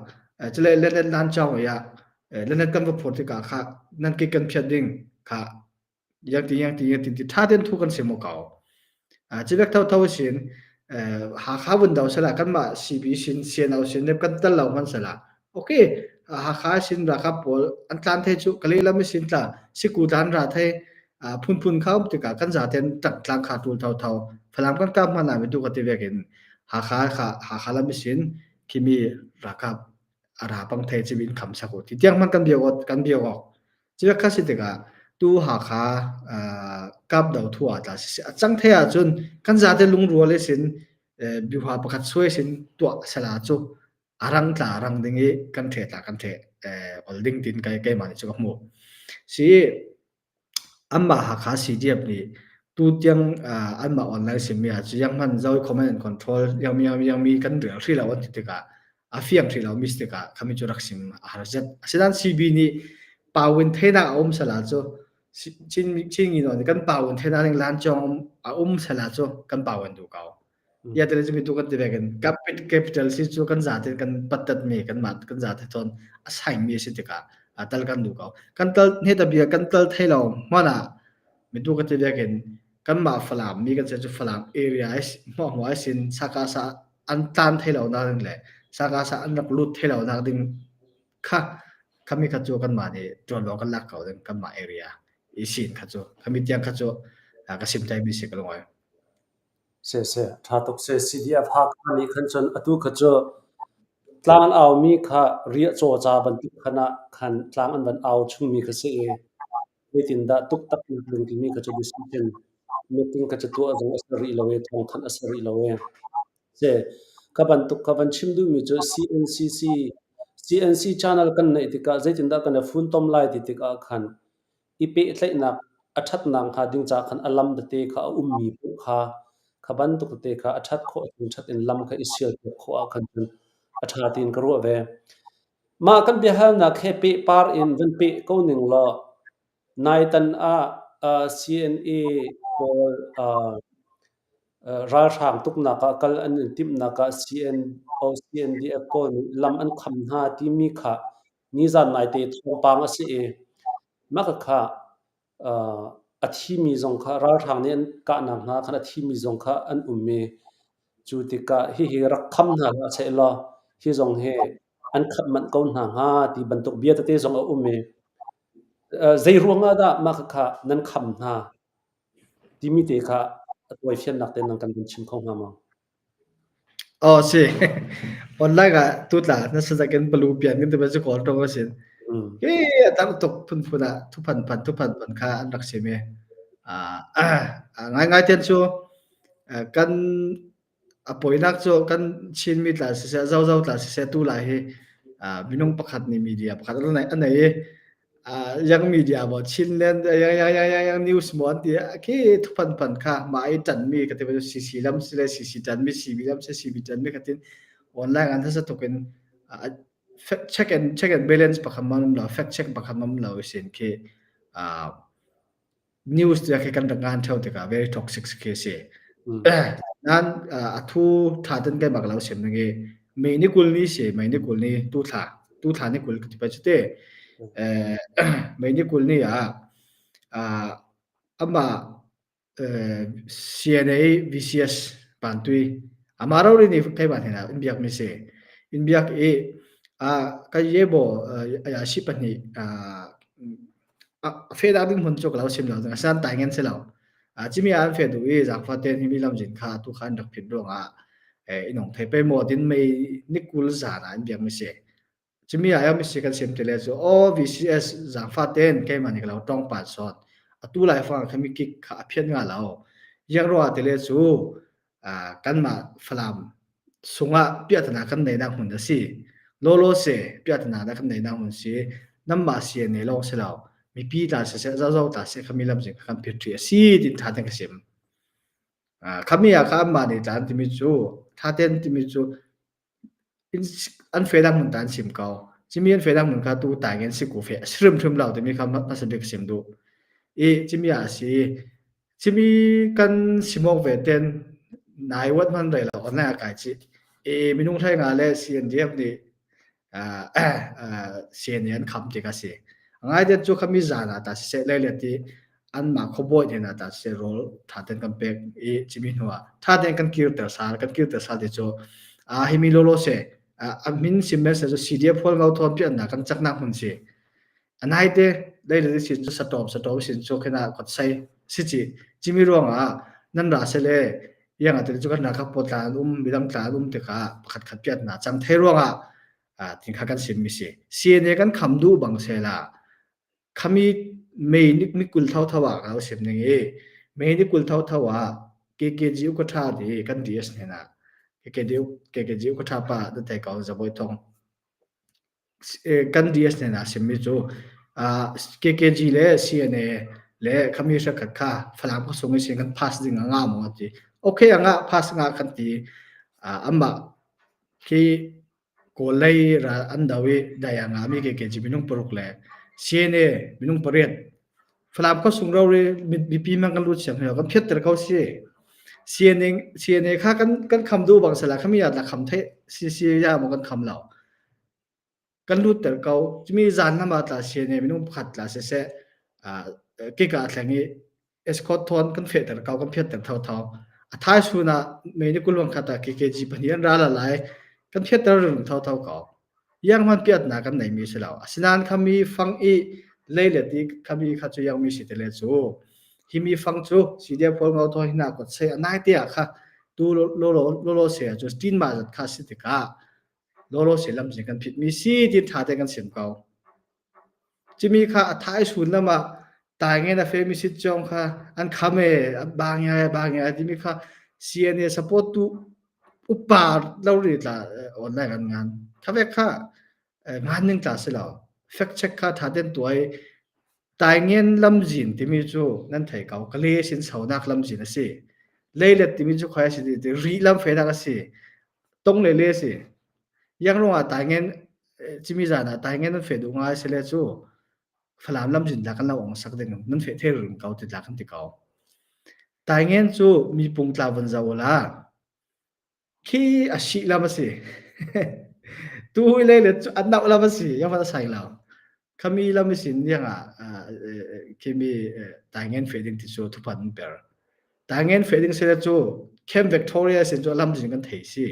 cule lenet nan cawng i ah lenet kan va phur tikah kha nan ke kan phiat ding kha yang ti yang ti yang ti ti tha ten thu kan sim ko. Civek tho tho sin Hakha vun do sala kanmah CB sin CNO sin kan tel lo man sala. Okay Hakha sin rakap pawl an tlan the chu kale lam sin tla siku tlan ra the phunphun kha um tikah kan zaten tak tlang kha tul tho tho Falam kan kap hmana mi tu ka ti vekin Hakha kha Hakha lam sin khimi rakap ara pang the chimin kham sako ti tiang man kan biak kan biak Cuka kha si tikah tu Hakha kap do thu ah tla si a cang the ahcun kan zate lungrual i sin biuha pakhat suai sin tuah sala cu arang tla arang ding i kan the tla kan the ol ding tin kai keimah nih cu ka hmuh. Si anmah Hakha CDF nih tu tiang anmah online simi ah cu yang hman zoi command and control yang mi yang mi kan rel hri lo an ti tikah a fiang hrih lo mistake ah khami cu rak sim a har zet. Asinain CB nih pawin theinak a um sala cu Chin Chin ngi kan pawin theinak ning lan chong a um sala cu kan pawin du ko. Ya tele mi tu kan ti ve kan capital si cu kan zate kan pattat mi kan mat kan zate thon a sai mi si tikah a tal kan du ko. Kan tal ne ta bia kan tal thei lo mana mi tu kan ti ve kan kan mah Falam mi kan se cu Falam area hmuah hmuah sin saka sa an tlan thei lo nak ding le saka sa an rak lut thei lo nak ding kha khami kha cu kanmah nih ṭuanvo kan lak ko ding kanmah area i sin kha cu khami tiang kha cu ka sim thai mi si ka lungoi.
Se se ṭha tuk se CDF Hakha nih khan cun atu kha cu tlang an aumi kha riahcaw ca bantuk khan ah khan tlang an van au chungmi kha si i zeitindah tuktak nak ding timi kha cu decision meeting kha cu tuah zong a si rih lo i thawngthanh a si rih lo i se ka bantuk ka van chim duhmi cu CNCC CNC channel kan neih tikah zeitindah kan i funtom lai ti tikah khan i pehtlaihnak a ṭhatnak hnga ding ca khan a lam tete kha a ummi paoh kha kha bantuk tete kha a ṭhat khawh chung ṭhat in lam kha i sialpiak khawh ah khan cun a ṭha tiin ka ruah ve. Mah kan biahalnak he pehpar in van peh ko ning law naitan ah CNA pawl ralhrang tuknak ah kal an in timhnak ah CNO CNDF pawl nih lam an kham hna timi kha nizan naite thawngpang a si i mah khakha a thimi zong kha ralhrang nih an kahnak hna khan a thimi zong kha an um i cu tikah hihi rak kham hna hlah sehlaw hi zong hi an khamh manh ko hna hnga ti bantuk bia tete zong a um i zei ruangah dah mah khakha nan kham hna timi te kha a tawifiannak te nan kan vun chim kho hnga maw?
Aw si. Online ah tutla na sazakin palu pian kan ti ba cu kawl tong a sin. Hi a tam tuk phunphun ah thuphan phan thuphan phan kha an rak sim i ngaingai ten cu kan a poinak cu kan Chinmi tla siseh Zozo tla siseh tu lai hi minung pakhat nih media pakhat a nei i Yang media maw Chinland yang yang yang yang yang news maw an ti khi thuphan phan kha mah i ṭanmi ka ti ba CC lam si le CC ṭanmi CB lam si CB ṭanmi kha tin online an hasa tuk in check and check and balance pakhat man um lo fact check pakhat man um lo sin khi News tiah khi kan rak ngan theo tikah very toxic khi a si. Nan a thu tha ten kai bak lo sem ning i May ni 20 ni si May ni 20 ni tu thla tu thla ni 20 ka ti pa chu te May ni 20 ni ah amah CNA VCS pantui amah rori ni keimah hnen ah in biak mi si in biak i ka ye bo aya si pahnih A fe dah ding hmun cu ka lo sim lo ding asan tai ngen si lo. Cimi ah an fe duh i zaangfa tein himi lamzin kha tu kha an rak phit ruangah inong thei pe maw din mei ni 20 zan ah an biak mi si. Cimi ah mi si kan sim ti le cu aw VCS zaangfa tein keimah nih ka lo tong pan sawt. Atu lai fang kha mi kik kha a phiat nga lo. Yang ruah ti le cu kanmah Falam sungah piahtana kan neihnak hmun a si. Lawlaw se piahtana dah kan neihnak hmun si. Nanmah CNA lawng si lo. Mipi tla siseh, zozo tla seh khami lamzing kha kan phit ṭhi a si tin ṭha ten ka sim. Khami ah kha anmah nih tla an timi cu ṭha ten timi cu an fenak hmun ta an sim ko. Cimi an fenak hmun kha tu taing in si ku fe a si hrimhrim lo timi kha hmasa bik sim duh. I cimi ah a si. Cimi kan simawk ve ten nai wat hman rei lo online a kai chih. I minung hlei nga le CNDF nih CNA an kham ti ka si. Ngai cu khami zan ah ta siseh le le ti anmah khuabawi hnen ah tah siseh rawl ṭha tein kan pek i cimi hnu ah ṭha tein kan kirter sal kan kirter sal ti cu himi lawlaw se a min sim men se cu CDF hual ngau thawn piannak kan caknak hmun si anai te dei le sin cu satawm satawm sin cu khena kot sai si chi cimi ruangah nan ra se le yang ate cu kan ra kha potla an um midang tla an um tikah pakhat khat piat na cang thei ruangah tin kha kan sim mi si CNA kan kham du bang se la Khami May ni 20 thotho ah ka lo sim ning i May ni 20 thotho ah KKG ukaṭha ti kan DS hnenah KKG KKG ukaṭha pa na thei ko Zabawi Thawng kan DS hnenah simmi cu KKG le CNA le khami hrekhat kha Falam khuasung i sin kan pass ding a ngah maw ti. Okay a ngah pass ngah kan ti. Amah khi Kawl lei ral an do i dai a ngahmi KKG minung paruk le CNA minung pariat Falam khuasung rori mipi man kan lut siang heo kan phiatter ko si. CNA CNA kha kan kan kham duh bang sala khami ya la kham the CC ya mo kan kham lo. Kan lut ter ko. Cumi zan nama tla CNA minung pakhat tla se se ke ka thleng i escort thawn kan fehter ko kan phiatter thotho a thai sun ah mei ni kulwang khat ah KKG pahnih an ral lai kan phiatter rung thotho ko yang man piat na kan nei mi si lo asinain khami fang i lei le ti khami kha chu yang mi si te le chu hi mi fang chu CDF phol ngau tho hina kot sei anai te ah kha Tu lawlaw se cu tin ma zat kha si tikah lawlaw se lam zing kan phit mi si ti tha te kan sim ko. Cimi kha a thai sun lam ah taingen a femi sit chong kha an kham e bang ya bang ya timi kha CNA support tu upa lo ri tla online an ngan. Kha vek kha ngan ning tla si lo. Fact check kha tha ten tuai Taingen lamzin timi cu nan thei ko. Kale sin sonak lamzin a si. Leilet timi cu khoi a si ti Rih lam fenak a si. Tong le le a si. Yangrung ah taingen cimi zan ah taingen nan fe duh ngai sile cu Falam lamzin la kan lo ong sak ding nan fe the rim ko ti la kan ti ko. Taingen cu mi pung tla van zo la. Khi a sih lam a si. Tu hui leilet cu an nauh lam a si. Yang a sai lo. Khami lam i sin yang ah khimi taingen fe ding ti cu thupan an per. Taingen fe ding sile cu Camp Victoria sin cu lam zing kan thei si.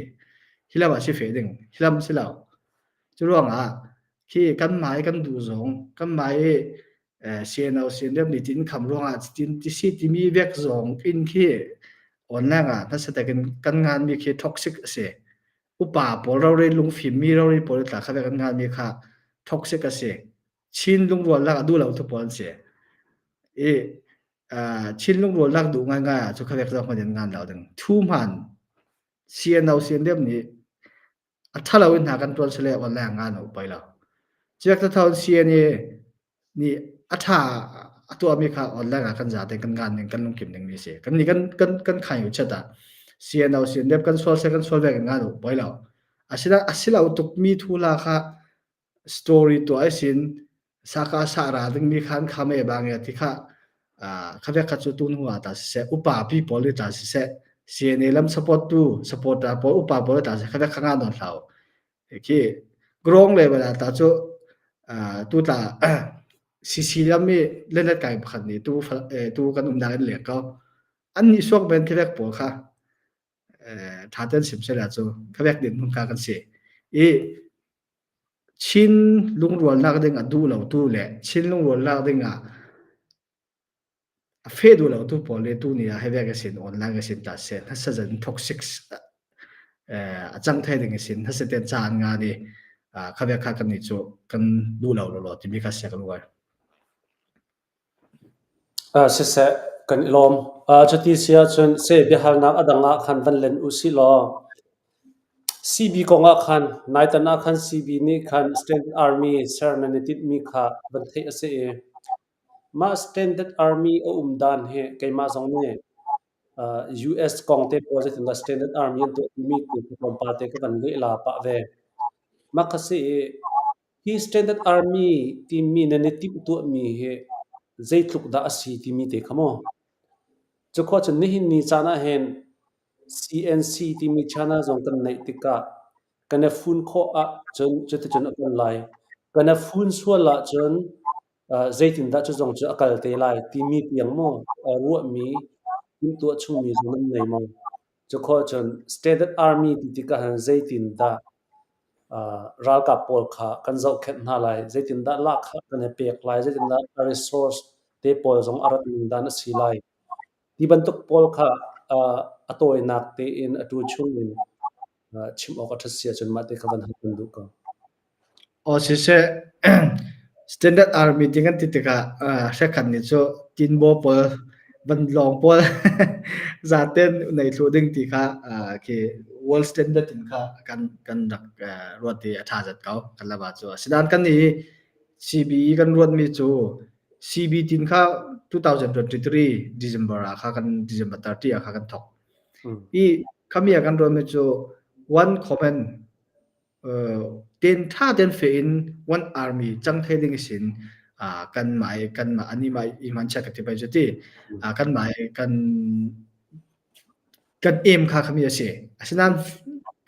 Hi lam ah si fe ding. Hi lam si lo. Cu ruang ah khi kan mai kan duh zong kan mai CNO CNF nih tin kham ruangah tin ti si timi vek zong in khi online ah hmasa in kan ngan mi khi toxic a si. Upa pawl rori lungfim mi rori pawl tla kha kan ngan mi kha toxic a si. Chin lungrual lak a duh lo tu pawl an si. I Chin lungrual lak duh ngai ngai ah cu kha vek zong hman in ngan lo ding. Thu hman CNO CNF nih a ṭhalo in hna kan ṭuan sile online nga na upai lo. Ciak tatho CNA nih a ṭha a tuahmi kha online ah kan zate kan ngan ning kan lungkim ning mi si. Kan nih kan kan kan khai u chat ah CNO CNF kan sual se kan sual ve kan ngan upai lo. Asina asilo tuk mi thu la kha story tuah sin saka sa ra ding mi khan khame bang ya ti kha kha vek kha cu tun hnu ah ta siseh upa pi pawl nih ta siseh CNA lam support tu supporter pawl upa pawl ta siseh kha vek kha nga nawn hlau khi grong level ah ta cu tu tla CC lam i lenet kai pakhat nih tu tu kan umnak in lek ko an nih suak ben khi vek pawl kha tha ten sim sela cu kha vek din hmun kha kan si i Chin lungrualnak ding a duh lotu le Chin lungrualnak ding ah a feh duh lotu pawl le tuni ah hei ka sin online ka sin ta seh hnasazan toxic a cang thai ding sin hnaseten ca an nga ni kha ve kha kan nih cu kan duh lo lo timi kha sia kan uar.
Siseh, kan i lawm. Cuti si ahcun seh biahalnak a dang ah khan van len u sih law CB kong ah khan naitan ah khan CB nih khan Standard Army ser nan i tinhmi kha van theih a si i mah Standard Army a um dan hi keimah zong nih US kong te pawl zeitindah Standard Army an tuah timi tu tlawmpal te ka van lehla pah ve. Mah kha si i Hi Standard Army timi nan i timhtuahmi hi zeitluk dah a si timi te kha maw? Cukhua cun nihin ni caan ahhin CNC timi channel zong kan neih tikah kan i fun khawh ahcun cuticun a kal lai. Kan i fun sual ahcun zeitindah cu zong cu a kal te lai timi tiang maw ruahmi, timhtuah chungmi zong nan nei maw? Cukhua cun Standard Army ti tikah hin zeitindah ralkap pawl kha kan zohkhenh hna lai, zeitindah lahkhah kan i pek lai, zeitindah a resource te pawl zong a rat ning dan a si lai. Ti bantuk pawl kha a tawinak tein a tu chung in chim awk a ṭhat si ahcun mah te kha van hal kan duh ko.
Aw siseh, Standard Army ti kan ti tikah hrekhat nih cu tinbaw pawl, vanlawng pawl zaten nei thlu ding ti kha khi world standard in kha kan kan rak ruat i a ṭha zat ko kan laba cu. Asinain kan nih CBE kan ruatmi cu CB tin kha 2023 December ah kha kan December 30 ah kha kan thok. I khami ah kan ruatmi cu one command Ten ṭha ten fe in one army cang thei ding sin kan mah i kan mah ani mah i hman chia ka ti pai cu ti kan mah i kan kan aim kha khami a si. Asinain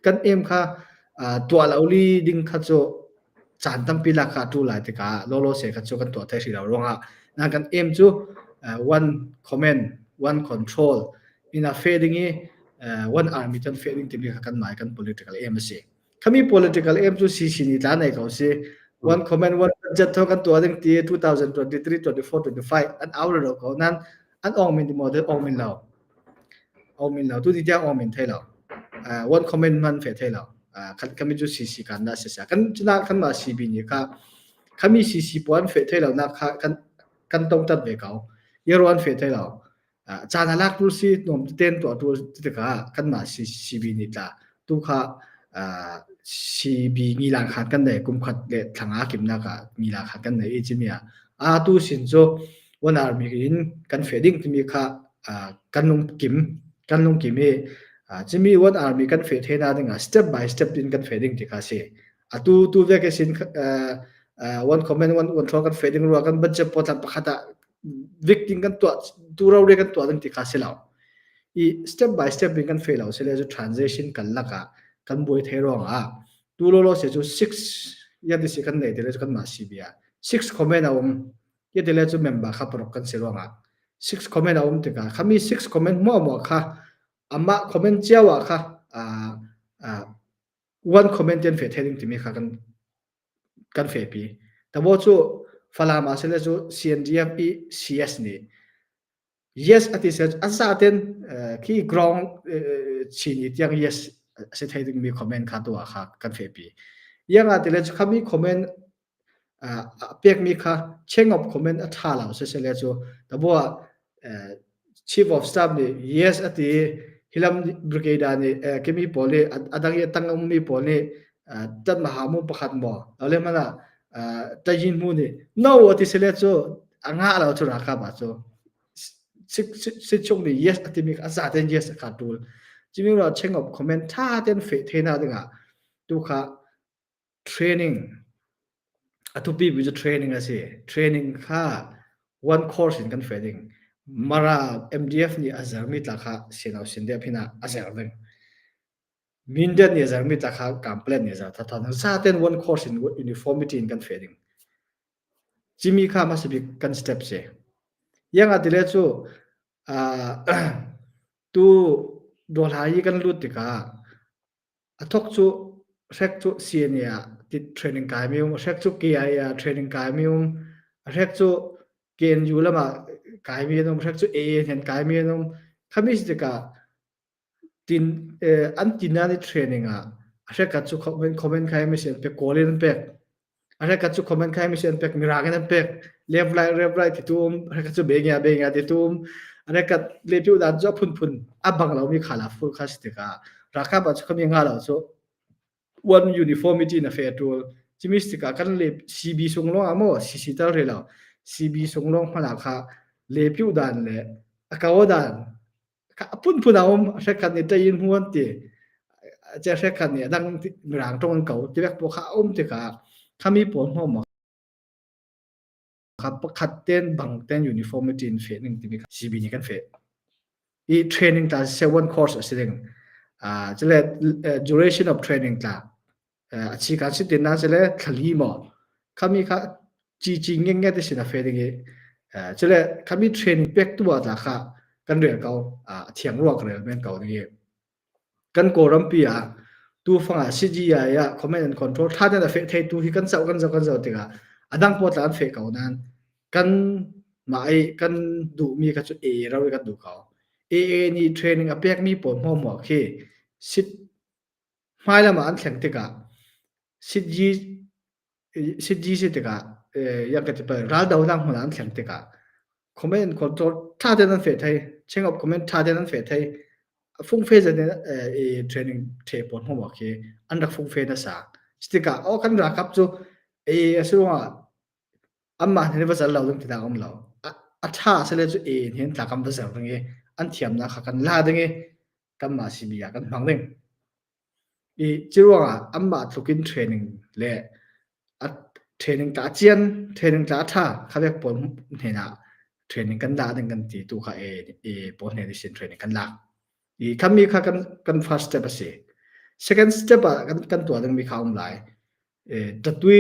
kan aim kha tuah lo li ding kha cu caan tampi lak kha tu lai tikah lawlaw se kha cu kan tuah thai hrih lo ruangah na kan aim cu one command one control ina fe ding i one army kan fe ding timi kha kan mah kan political aim a si. Khami political aim cu CC nih tla nei ko si. One comment one budget tho kan tuah ding ti 2023 24 25 an au lo ko nan an ong min ti model ong min lo. Om in lo tu ti tiang om in thei lo. One comment man fe thei lo. Khat kami cu CC kan na se kan cuna kan ma CB ni kha khami CC puan fe thei lo na kha kan kan tong tat ve ko. Yero an fe thei lo. Caan a lak tu si nuam ten tuah tu tikah kanmah CB nih tla tu kha CB ngilang khan kan nei kum khat le thlanga kimnak ah ngilang khan kan nei i chimi ah a tu sin cu one army in kan fe ding timi kha kan lung kim kan lung kim i chimi one army kan fe the na ding ah step by step in kan fe ding ti kha si atu tu ve ke sin one comment one control kan fe ding ruwa kan budget potlam pakhat ah victim kan tuah tu ro re kan tuah ding ti kha si lo i step by step in kan fail lo sile cu transition kan laka kan buai thei ruang ah tu lo lo se cu six ya ti si kan nei te le kan ma si bia six comment a um ya te le cu member kha parok kan si ruang ah six comment a um tikah khami six comment mo mo kha ama comment chiawa kha a one comment ten fe thei ding timi kha kan kan fehpi. Tabo cu Falam ah sile cu CNDF i CS nih yes ati se an sa ten khi ground chin i tiang yes si thei ding mi comment kha tu ah kha kan fehpi. Yang ah tile cu khami comment pek mi kha chain of comment a tha lo se sele cu tabo ah Chief of Staff nih yes a ti i hilam brigade nih kemi pawl nih a dang i a tang ummi pawl nih tat mahamu pakhat maw le hmanh ah tayin mu nih no a ti sile cu a ngah lo cu ralkap ah cu sit chung nih yes a timi a za ten yes a kha tul chimi ra chain of comment tha ten fe the na dingah tu kha Training a thupi bi cu training a si. Training kha one course in kan fe ding. Mara MDF nih a zermi tla kha sinau sin deuh phin ah a zer ding. Mindat nih a zermi tla kha Kamplet nih a zer thatha. Zaten one course in uniformity in kan fe ding. Cimi kha hmasa bik kan step si. Yang ah tile cu tu dawhla i kan lut tikah A thawk cu hrek cu CNA ah training kaimi um, hrek cu KIA ah training kaimi um, hrek cu KNU lam ah kaimi an um, hrek cu AA hen kaimi an um. Khami si tikah tin an tin i training ah hrek cu comment comment khai mi si an pek kawl in an pek. A hrek cu comment khai mi si an pek mirang in an pek left right left right ti tu um hrek cu bengya bengya ti tu um hrek le pi dan cu phunphun a bang lo mi khala ful kha si tikah ralkap ah cu khami nga lo cu one uniformity na fe tul chimi tikah kan le CB sung long amo CC tal re lo CB sung long hmana kha le piu dan le akaw dan a phunphun a um hrekhat nih ṭei in hmu an ti ce hrekhat nih a dang mirang ṭong an ko ti vek pawl kha a um tikah khami pawl hmawm kha pakhat ten bang ten uniformity in feh ning timi kha CB nih kan feh i training tla seven course a si ding cule duration of training tla a chi kan si tin na sile thlali maw khami kha chi chi nge nge te sin a fe ding i cule khami training pek tu ah tla kha kan rel ko a thiang ruak rel men ko ding i kan kawlram pi ah tu fanga CGI ah command and control tha ten a fe thei tu hi kan chau kan zau kan zau tikah adang po tla an fe ko nan kan ma ai kan duh mi kha chu A ro kan duh ko AA ni training a pek mi pawl hmo mo khi sit Hmailam ah an thleng tikah sitgyi si tikah yang ka ti pal raldohnak hmun ah an thleng tikah comment and control ṭha tein an feh thai chain of command ṭha tein an feh thai fungfe zan in training the pawl hmawm khi an rak fungfe nasa tikah oh kan ralkap cu e a si ruangah anmah nih va zel lo ding ti dah um lo a ṭha sile cu e in hin tla kan va zer ding i an thiamnak kha kan la ding i kanmah simi ah kan hmang ding. I curuangah anmah tluk in training le a training tla cian, training tla ṭha khabek pawl hnen ah training kan dah ding kan ti tu kha e, e pawl hnen sin training kan lak. I khami kha kan kan first step a si. Second step ah kan kan tuah ding mi kha um lai. Tatui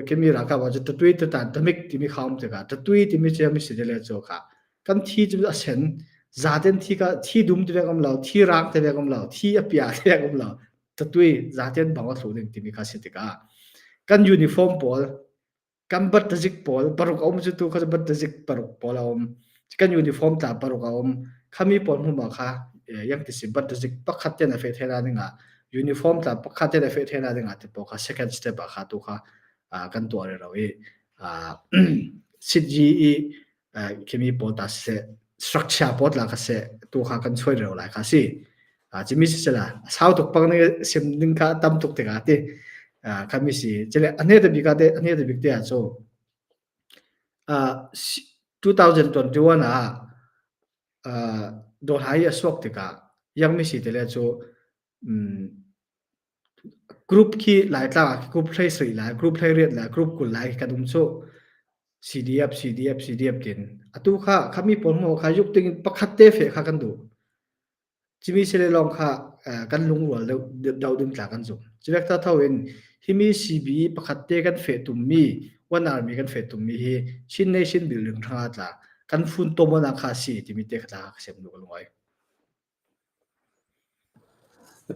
kemi ralkap ah cun tatui tatan tamik timi kha um tikah tatui timi cu mi si le cu kha kan thi cu a sen zaten thi ka thi dum ti vek um lo thi rang ti vek um lo thi a pia ti vek um lo tatui zaten bang a thlu ding timi kha si tikah kan uniform pawl kan battazik pawl paruk a um cu tu kha battazik paruk pawl a um kan uniform tla paruk a um. Khami pawl hmu ma kha yang ti si bat zik pakhat ten a fe thela ding ah uniform tla pakhat ten a fe thela ding ah te po kha second step ah kha tu kha kan tuah re ro i sit ji i khimi pawl ta se structure pawl tla kha se tu kha kan choi reo lai kha si. Chimi si sela sau tuk pang ne sim ding kha tam tuk tikah ti khami si chile ane te bika te ane te bik te ah cho 2021 ah dawr hai a suak tikah yang mi si te le chu Group khi Laitlang ah group 17 lai, group 18 lai, group 20 lai kan um cu. CDF, CDF, CDF tin. Atu kha khami pawl hmu kha yuk ting in pakhat te fe kha kan duh. Cimi sile lawng kha kan lungrual deuh deuh ding tla kan zum. Civek ta tho in himi CB pakhat te kan fe tummi, one army kan fe tummi hi Chin Nation building hranga tla kan fun tomona kha si timi te kha tla ka sem lu ka lungoi.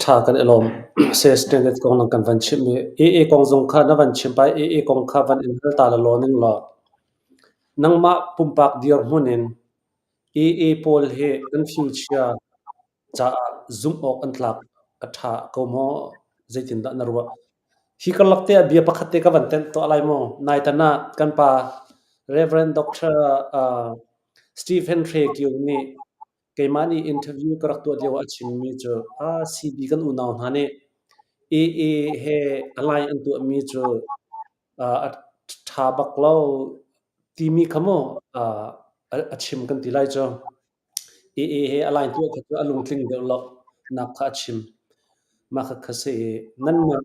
Ṭha kan i lawm. Standard kong lang kan van chimh i AA kong zong kha na van chim pah i AA kong kha van in hal ta lelaw ning law nangmah pumpak dirhmun in AA pawl hi kan future caah zumh awk an tlak a ṭha ko maw? Zeitindah na ruah? Hi karlak te ah bia pakhat te ka van tenh tuah lai mu. Naitan ah kan pa Reverend Dr. Stephen Hre Kio nih Keimah nih interview ka rak tuah lio ah a chimmi cu CB kan unau hna nih AA he align an tuahmi cu a ṭha bak lo timi kha mu a chim kan ti lai cu. AA he align tuah kha cu a lungtling deuh lo nak kha a chim. Mah kha kha si i nanmah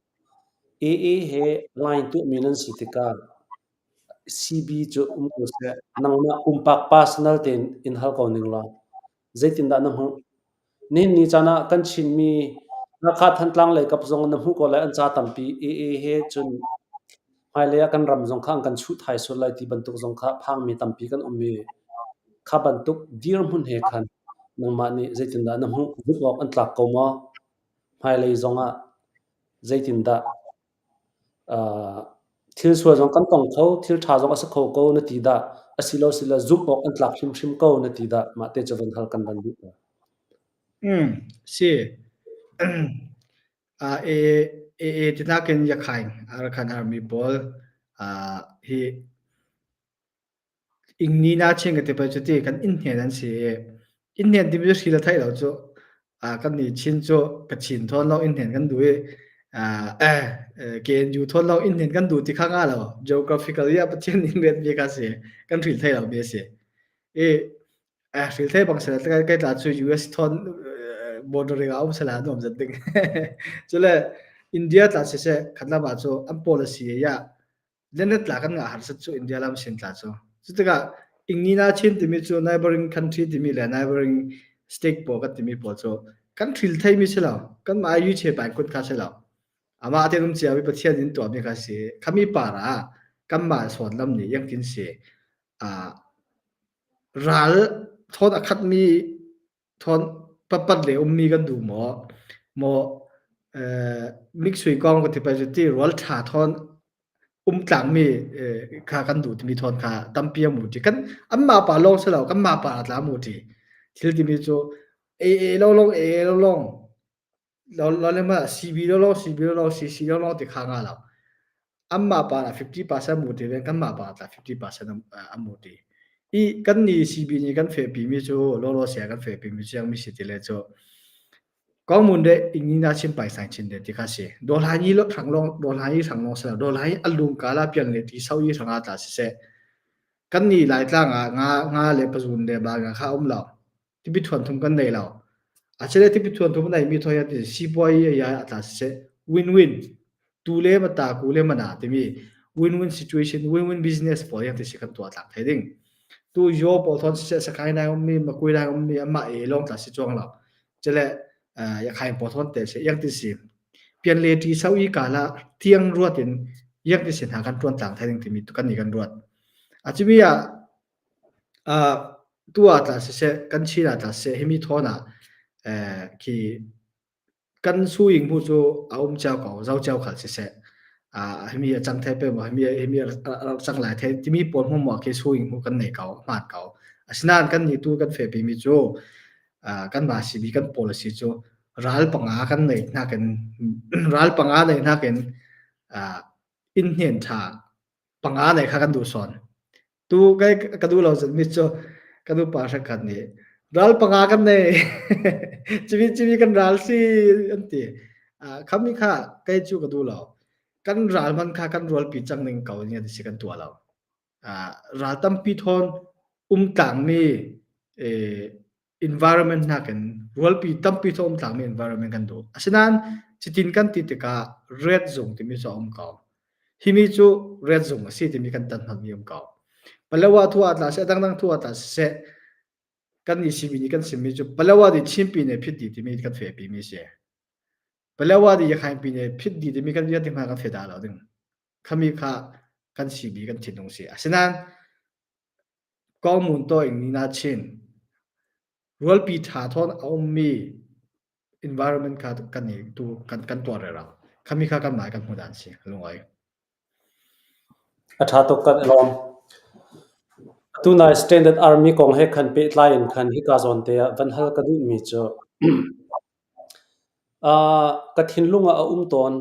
AA he align tuahmi nan si tikah CB cu um ko seh. Nangmah pumpak personal tein in hal ko ning law zeitindah na hmuh? Nihin ni caan ah kan Chinmi Hakha Thantlang lei kap zong na hmuh ko lai an ca tampi AA he cun hmailei ah kan ram zong kha an kan chuh thai sual lai ti bantuk zong kha phangmi tampi kan um i kha bantuk dirhmun he khan nangmah nih zeitindah na hmuh? Zumh awk an tlak ko maw? Hmailei zong ah zeitindah Thil sual zong kan tong kho, thil ṭha zong a si kho ko na ti dah? Asilo sile zumh awk an tlak hrimhrim ko na ti dah? Mah te cu van hal kan van duh ko.
Si. A A ti nakin Yakhaing Arakan Army pawl hi Ingni na ching ka ti pei cuti kan inn hnen an si i inn hnen timi cu hri le theih lo cu kan nih Chin cu Kachin thawn lawng inn hnen kan duh i KNU thawn lawng inn hnen kan duh ti kha nga lo geographically ah Pathian inn rianmi kha si kan hril thei lo mi a si. I hril thei bang sila kai tla cu US thawn bordering ah um sila nuam zat ding. Cule India tla siseh khatlam ah cu an policy ya Lenet tla kan ngah harsat cu India lam sin tla cu. Cutikah Ingina Chin timi cu neighboring country timi le neighboring state pawl kan timi pawl cu kan thil theimi si lo. Kan mah yu che pai kut kha si lo. Amah te um cia mi Pathian in tuahmi kha si. Khami par ah kanmah sawn lam nih yangtin si. Ral thawt a khatmi Thawn patpat le ummi kan duh maw? Maw miksui kong ka ti pei cu ti rual ṭha thawn um tlangmi kha kan duh timi thawn kha tampi a mu ṭi. Kan anmah pa lawng si lo, kanmah pa a tla mu ṭi. Thil timi cu AA lo long AA lo long lo le ma CB lo lo CB lo lo CC lo lo ti kha nga lo. Anmah pa lah 50% mu ti ve kanmah pa tla 50% a mu ti. I kan ni CB nih kan fehpi mi cu lawlaw sia kan fehpi mi cu mi si ti le cu Kongmun de ingni na chin pai sang chin de ti kha si. Do hla ni lo hrang long do hla i hrang long sela do hla i alung ka la pian le ti sau i hranga tla si se. Kan ni lai tlang ah nga nga le pazun le ba nga kha um lo. Tipi thuan thum kan nei lo. A chele tipi thuan thum nei mi thoi ti sipuai ya a tla se win-win tu le ma ta ku le mana timi win-win situation win-win business pawl yang ti si kan tuah tlak thei ding tu yo pawl thon se sakai nai um mi makui nai um mi ama e long tla si chuang lo chele ya khai pawl thon te se yang ti si pian le ti sau i kala tiang ruatin yang ti sin ha kan tuan tlang thei ding timi tu kan ni kan ruat achimi a Tu ah tah siseh, kan Chin ah tah siseh, himi thawn ah khi kan suing hmu cu a um cio ko, zo cio khal siseh. Himi a cang thai pe maw, himi himi a rak cang lai thai timi pawl hmu maw khi suing hmu kan nei ko, hmaan ko. Asinain kan nih tu kan fehpi mi cu. Kanmah CB kan policy cu ral panga kan neih nakin ral panga neih nakin inn hnen ṭha panga neih kha kan duh sawn. Tu kai ka duh lo zat mi cu ka nupa hrangkhat nih ral panga kan nei cimi cimi kan ral si an ti. Khami kha kei cu ka duh lo. Kan ral man kha kan rualpi cang ning ko ning si kan tuah lo. Ral tampi thawn um tlangmi environment nakin rualpi tampi thawn um tlangmi environment kan duh. Asinain cutin kan ti tikah red zung timi cu a um ko. Himi cu red zung a si timi kan tan hmanmi um ko. Palawa thu ah tla seh, dangdang thu ah tla siseh, kan nih simi nih kan simmi cu Palawa nih Chinpi nih phit dih timi kan fehpi mi a si. Palawa nih Yakhaingpi nih phit dih timi kan rian hna kan fe dah lo ding. Khami kha kan sibi kan thinlung si. Asinain Kawngmun to ing ni na chin rualpi ṭha thawn a ummi environment kha kan i tu kan kan tuah rero. Khami kha kan mai kan hmu dan si lungoi.
A ṭha tuk kan i lawm. Tunai Standard Army kong he khan pehtlai in khan hika zawn te ah van hal ka duhmi cu Ka thinlung ah a um tawn.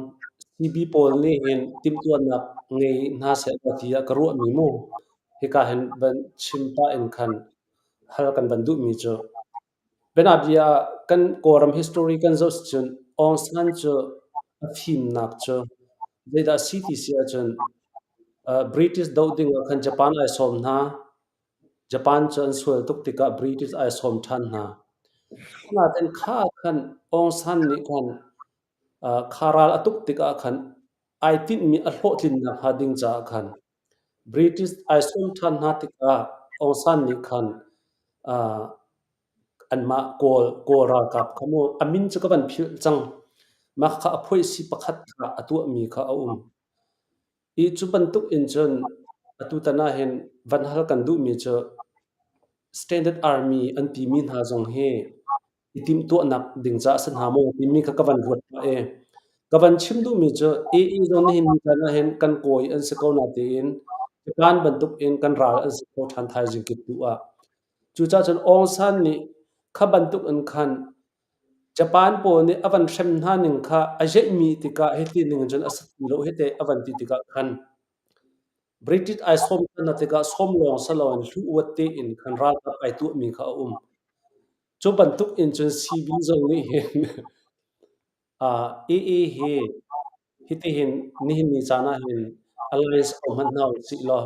CB pawl nih hin timhtuahnak ngei hna sehlaw tiah ka ruahmi mu. Hika hin van chim pah in khan hal kan van duhmi cu bianabia ah kan Kawlram history kan zoh cun Aung San cu a fimnak cu zeidah a si ti si ahcun British doh ding ah khan Japan ai sawm hna. Japan cu an sual tuk tikah British ai sawm ṭhan hna. Nain kha ah khan Aung San nih khan kha ral a tuk tikah khan ai tinhmi a hlawhtlinnak hnga ding caah khan British ai sawm ṭhan hna tikah Aung San nih khan anmah Kawl ralkap kha mu a min cu ka van philh cang. Mah kha a phuaisi pakhat kha a tuahmi kha a um. Hi cu bantuk in cun atutan ahhin van hal kan duhmi cu Standard Army an timi hna zong hi i timhtuahnak ding caah a si hna maw timi kha ka van ruat pah i ka van chim duhmi cu AA zong nihin ni caan ahhin kan kawi an si ko natein Japan bantuk in kan ral an si kho ṭhan thaizing kip tu ah. Cucaah cun Aung San nih kha bantuk in khan Japan pawl nih a van hrem hna ning kha a zeihmi tikah hiti ning cun a si ti lo hite a van ti tikah khan British ai sawm hna tikah sawm lawng si loin hlu-uat tein khan ralkap ai tuahmi kha a um. Cu bantuk in cun CB zong nih hin AA hi hitihin nihin ni caan ah hin alliance ko hmanh hna usih law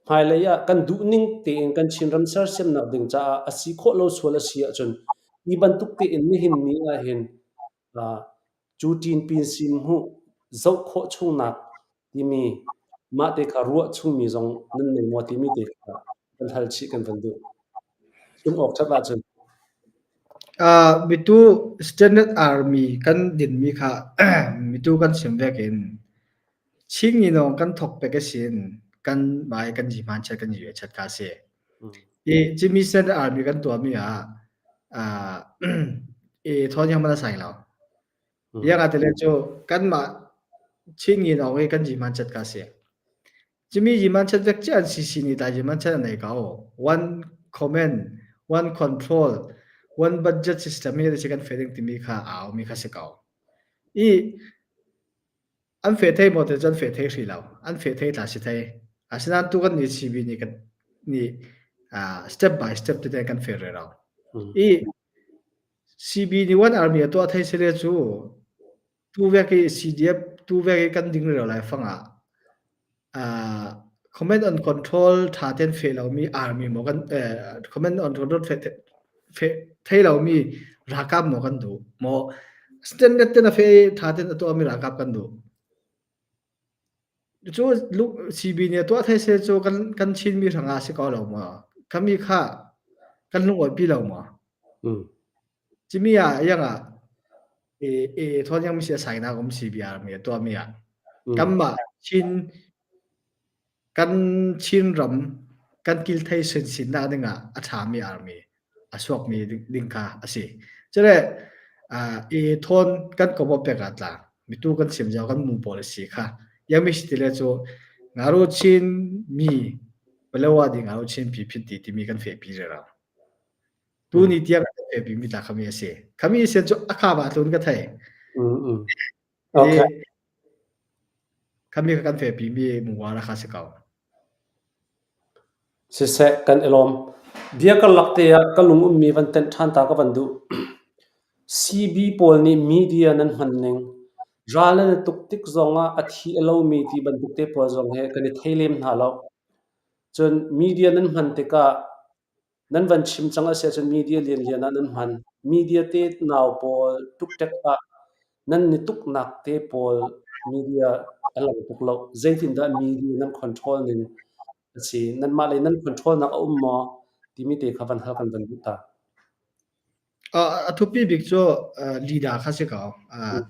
hmailei ah kan duhning tein kan Chinram sersiamnak ding caah a si khawh lo sual a si ahcun hi bantuk tein nihin ni ah hin cu ṭin pin sim hmuh zoh khawh chungnak timi mah te kha ruah chungmi zong nan nei maw timi te kha kan hal chih kan van duh. Chim awk ṭhat ahcun.
Mitu Standard Army kan dinmi kha mitu kan chim vek in Chin nginawng kan thawk pek a sin kan mai kan ji hman chat kan ji chat ka si. I cimi Standard Army kan tuahmi ah i thawn yang mana sai lo. Yang atele cu kanmah Chin nginawng i kan ji hman chat ka si. Cimi yiman chan vek ci an CC nih ta yiman chan an ei ko. One comment, one control, one budget system hi si kan fe ding timi kha a au mi kha si ko. I an fe thei maw te cu an fe thei hri lo. An fe thei tla si thei. Asinain tu kan nih CB nih kan nih step by step tete kan fe re lo. I CB nih one army a tuah thei sile cu Tu vek i CDF tu vek i kan ding rero lai fang ah command and control ṭha tein feh lomi army maw kan command and control feh feh thei lomi ralkap maw kan duh maw standard ten a feh i ṭha tein a tuahmi ralkap kan duh. Cu CB nih a tuah thei seh cu kan kan Chinmi hrangah a si ko lo maw? Khami kha kan lungawipi lo maw? Cimi ah iang ah e thawn yang mi si a sainak um CBR mi a tuah mi ah kanmah Chin kan Chin ram kan kil thei sin sin nak ding ah a ṭha mi army a suak mi ding kha a si. Cule e thawn kan kobo pek ah tla mitu kan chim zau kan mu pawl a si kha yang mi si tile cu ngaru Chin mi palawa ding ngaru Chin pi phit ti timi kan fe pi re ra. Tu ni tiang Fe mi ta khami a si. Khami sian cu a kha ba tlun ka thei.
Okay.
Khami kan fe pi mi muwara kha si ko.
Siseh, kan i lawm. Bia karlak te ah ka lung ummi van tenh ṭhan ta ka van duh. CB pawl nih media nan hman ning, ral nan i tuk tik zongah a thi a lomi ti bantuk te pawl zong hi kan i thei lem hna lo. Cun media nan hman tikah nan van chim cang a si ahcun media lianlian ah nan hman. Media te nau pawl ṭukṭek ah nan ni tuknak te pawl media a lang tuk lo. Zeitindah media nan control ning a si? Nanmah lei nan control nak a um maw? Timi te kha van hal kan van duh ta.
A thupi bik cu leader kha si ko.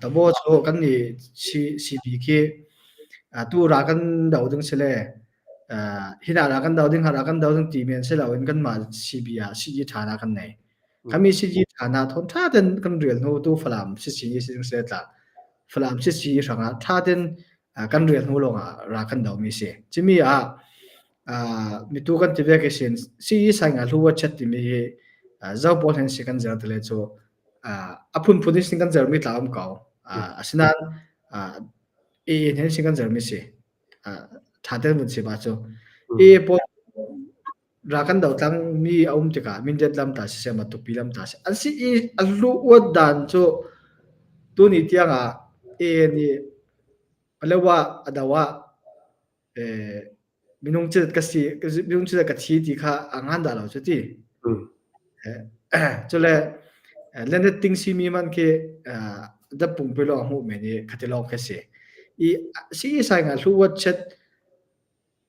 Tabo cu kan nih CB khi tu ra kan do ding si le hina ra kan do ding ha ra kan do ding ti men si loin kanmah CB ah CG ṭha na kan nei. Khami CG ṭha na thon ṭha ten kan rial hnu tu Falam CC si ding si tla. Falam CC hrangah ṭha ten kan rial hnu lawngah ra kan do mi si. Cimi ah mitu kan ti ve ke sin si sai nga hlu chat timi hi zo pawl hen si kan zer tele cu a phunphun in sin kan zer mi tla um ko. Asinain e hen sin kan zer mi si tha ten mun si ba cu e pawl ra kan do tlang mi a um tikah Mindat lam ta si ma tupi lam ta si an si i a hlu uat dan cu tuni tiang ah e ni Palewa adawa minung cu ka si minung cu ka thi ti kha a ngan dah lo cu ti. Cule lenet ting simi man khi dat pungpi lawng hmuh men i khati lawng khi si. I si sai nga hlu wat chet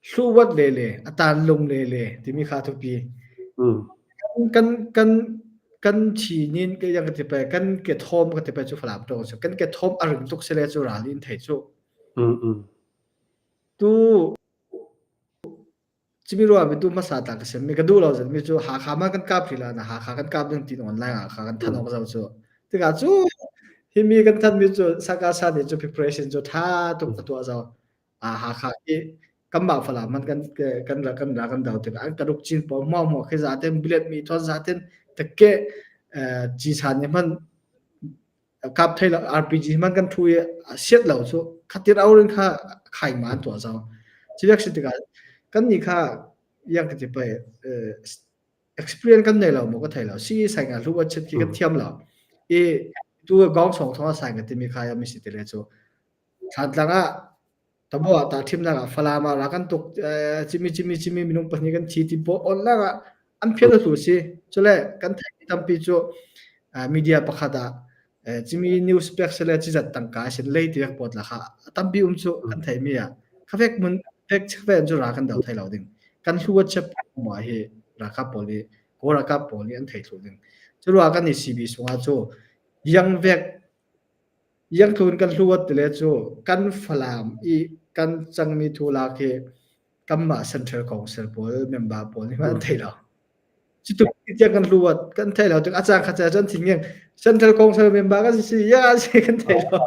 hlu wat le le a tan lung le le timi kha thupi. Kan kan kan chi nin ke yang ka ti pe kan ke thom ka ti pe chu falam tong su kan ke thom a ring tuk sele chu ral in thei chu. Tu cimi ruah mi tu hmasa ta ka sim mi ka duh lo zat mi cu Hakha ma kan kap hrila na Hakha kan kap ding tin online ah kha kan than awk zau cu tikah cu hi mi kan than mi cu saka sa nih cu preparation cu tha tuk a tuah zau a Hakha i kanmah Falam man kan kan ra kan ra kan dau tikah an karuk chin pawl hmuah hmuah khi zaten bilet mi thon zaten takke chi san ni man kap thei lo RPG man kan thu i siat lo cu khatir aurin kha khai ma an tuah zau chilek si tikah kan ni kha yang ka ti pai experience kan nei lo mo ka thei lo si sai nga hlu chet ki kan thiam lo i tu gong song thong sai nga ti mi kha ya mi si te le chu thlan ah Tabo ah tah thimnak ah Falam ah ra kan tuk cimi cimi cimi minung pahnih kan thi ti pawl online ah an phiat a tu si. Cule kan theih tampi cu media pakhat ah cimi news pek sele cizat tangka sin lei ti pot la kha tampi um cu kan theih mi ah khafek mun fek chekve cu ra kan do thai lo ding. Kan hlu chep ma hi ralkap pawl i kawl ralkap pawl nih an thei thlu ding. Cu ruah kan i CB sungah cu yang vek Iangtlun kan hluat tile cu kan Falam i kan cangmi thu lak hi kanmah Central Council pawl member pawl nih an thei lo. Cutuk tiang kan hluat kan thei lo tik a cang kha cun thin ngeng Central Council member kan si ya si kan thei lo.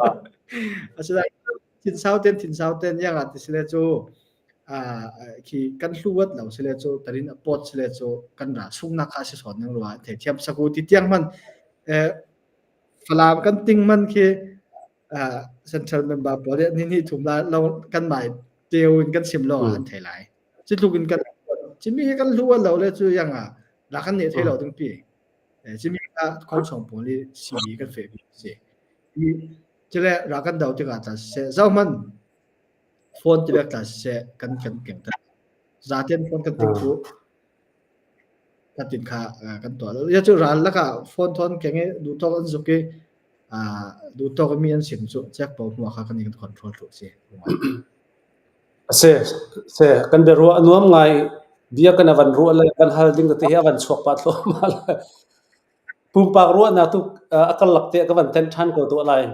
Asinain thin sau ten thin sau ten yang ah ti sile cu khi kan hluat lo sile cu tarin a pot sile cu kan ra sungnak kha si sawn ning rua thei thiam saku ti tiang man Falam kan ting man khi central member pawl nih ni hnih thum la lo kan mai teu in kan sim lo an thei lai. Cu tluk in kan cimi hi kan hlu lo le cu yang ah ra kan ne thei lo ding pi. Cimi kha khong song pawl i CB kan fe bi si. Cile ra kan do tikah ta se zau man phone ti bek ta se kan kan keng ta. Zaten phone kan ting thu Katin kha kan tuah. Ya cu ral lakah phone thon keng i duhtawk an zuk i duhtawk mi an sim cu cek po hmuah kha kan in control tu si.
Se se kan bia ruah nuam ngai bia kan van ruah le kan hal ding te hi avan chuak pa thluahmah le pumpak ruahnak tu a karlak te ka van ten than ko tu lai.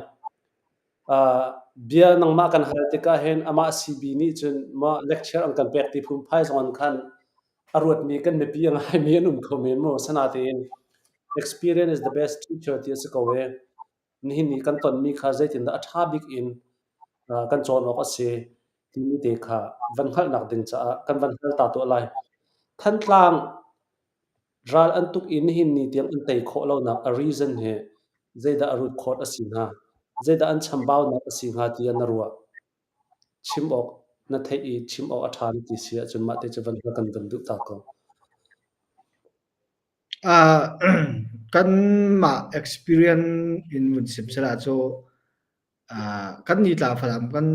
Bia nangmah kan hal tikah hin amah CB nih cun maw lecture an kan pek ti phunphai zong an khan a ruatmi kan mipi a ngaimi an um kho men maw? Sanatein experience is the best teacher ti a si ko e. Nihin ni kan tonmi kha zeitindah a ṭha bik in kan cawn awk a si timi te kha van hngalhnak ding caah kan van hal ta tuah lai. Thantlang. Ral an tuk i nihin ni tiang an tei khawh lonak a reason hi zeidah a root cause a si hnga? Zeidah an chambaunak a si hnga tiah na ruah? Chim awk na theih i chim awk a ṭha na ti si ahcun mah te cu van kan van duh ta ko.
Kanmah experience in vun sim sehla cu kan ni tla Falam kan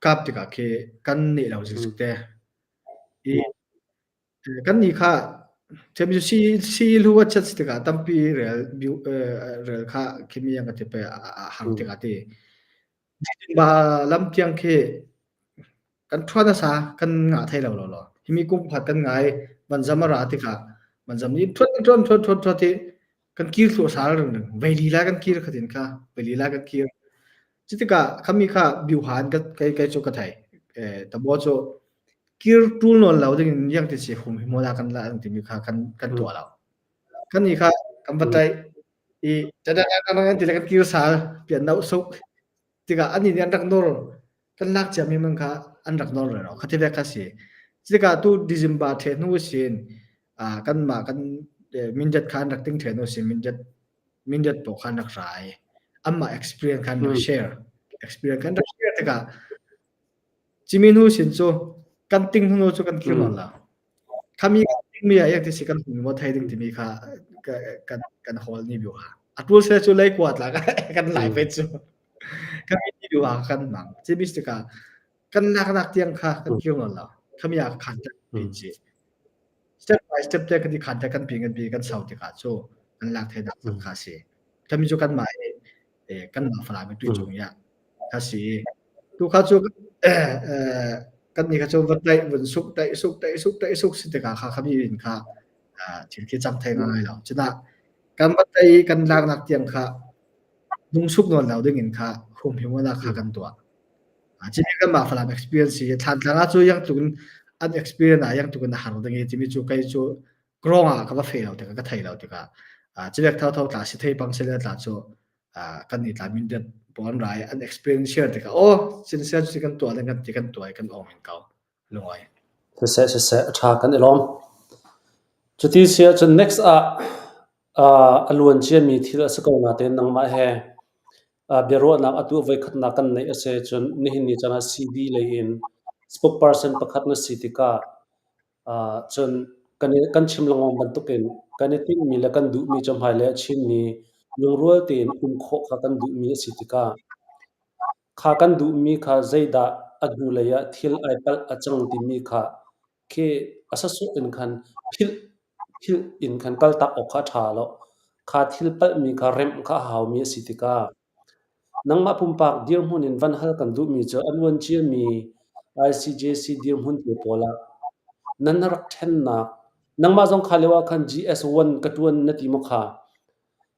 kap tikah khi kan neh lo zikzik te. I kan nih kha si hlu a chat tikah tampi rel rel kha khimi ang ka ti pe a hang tikah ti. Ba lam tiang khi kan ṭhuan a sa kan ngah thai lo lo lo. Himi kum khat kan ngai vanzam a ra tikah vanzam nih ṭhuat ṭhuan ṭhuat ṭhuat ṭhuat i kan kir thlu sal ring ring vei lila kan kir khatin kha vei lila kan kir. Cutikah khami kha biuhan ka kai kai cu ka thei. Tabo cu kir ṭul nawn lo ding in yang ti si hum hi mola kan la ang timi kha kan kan tuah lo. Kan ni kha kan va tai i kan ti le kan kir sal pian no suk tikah ani nih an rak nor kan lak ciami man kha an rak nor rero khati ve kha si. Cutikah tu December the hnu sin kan mah kan mindat kha an rak ting the hnu sin mindat mindat pawl kha an rak ra i anmah experience kha an rak share. Experience kha an rak share tikah cimi hnu sin cu kan ting hnu cu kan kir nawn lo. Khami kan tingmi ah yak ti si kan hmu maw thei ding timi kha kan kan hawl ni biu ha. A tul se cu lei kua tlak kan lai ve cu. Kan ni biu ha kan mang. Cimi tikah kan laknak tiang kha kan kir nawn lo. Khami ah khan ta pin ci. Step by step te kan i khan te kan pi kan pi kan sau tikah cu kan lak thei dak kha si. Khami cu kan mah kan mah Falam i tuichung ya kha si. Tu kha cu kan nih kha cu va taih vun suk taih suk taih suk taih suk si tikah kha khami in kha thil khi cang thei ngai lo. Cunah kan va tai kan laknak tiang kha lungsuk nawn lo ding in kha humhimnak kha kan tuah. Cimi kan mah Falam experience hi Thlantlang ah cu yang tluk in an experience ah yang tluk in a har ding i timi cu kei cu grong ah ka va fe lo tikah ka thei lo tikah cilek tho tho tla si thei pang sile tla cu kan ni tla min det pon rai an experience share tikah oh sin sia cu kan tuah ding kan ti kan tuah kan ong in ko lungoi.
Siseh siseh a tha kan i lawm. Cuti si ahcun next ah a luan ciami thil a si ko natein nangmah he biaruahnak atu voikhatnak kan neih a si cun nihin ni caan ah CB lei in spokesperson pakhat na si tikah cun kan chim lengmang bantukin kan i tinhmi le kan duhmi cu hmailei ah Chinmi lungrual tein um khawh kha kan duhmi a si tikah kha kan duhmi kha zeidah a hnulei ah thil ai palh a cang timi kha khi a sasawh in khan philh philh in khan kaltak awk kha a ṭha lo. Kha thil palhmi kha remh kha a haumi a si tikah nangmah pumpak dirhmun in van hal kan duhmi cu a luan ciami ICJC dirhmun te pawl ah nan rak ṭhennak nangmah zong kha lio ah khan GS1 ka ṭuan na ti maw kha?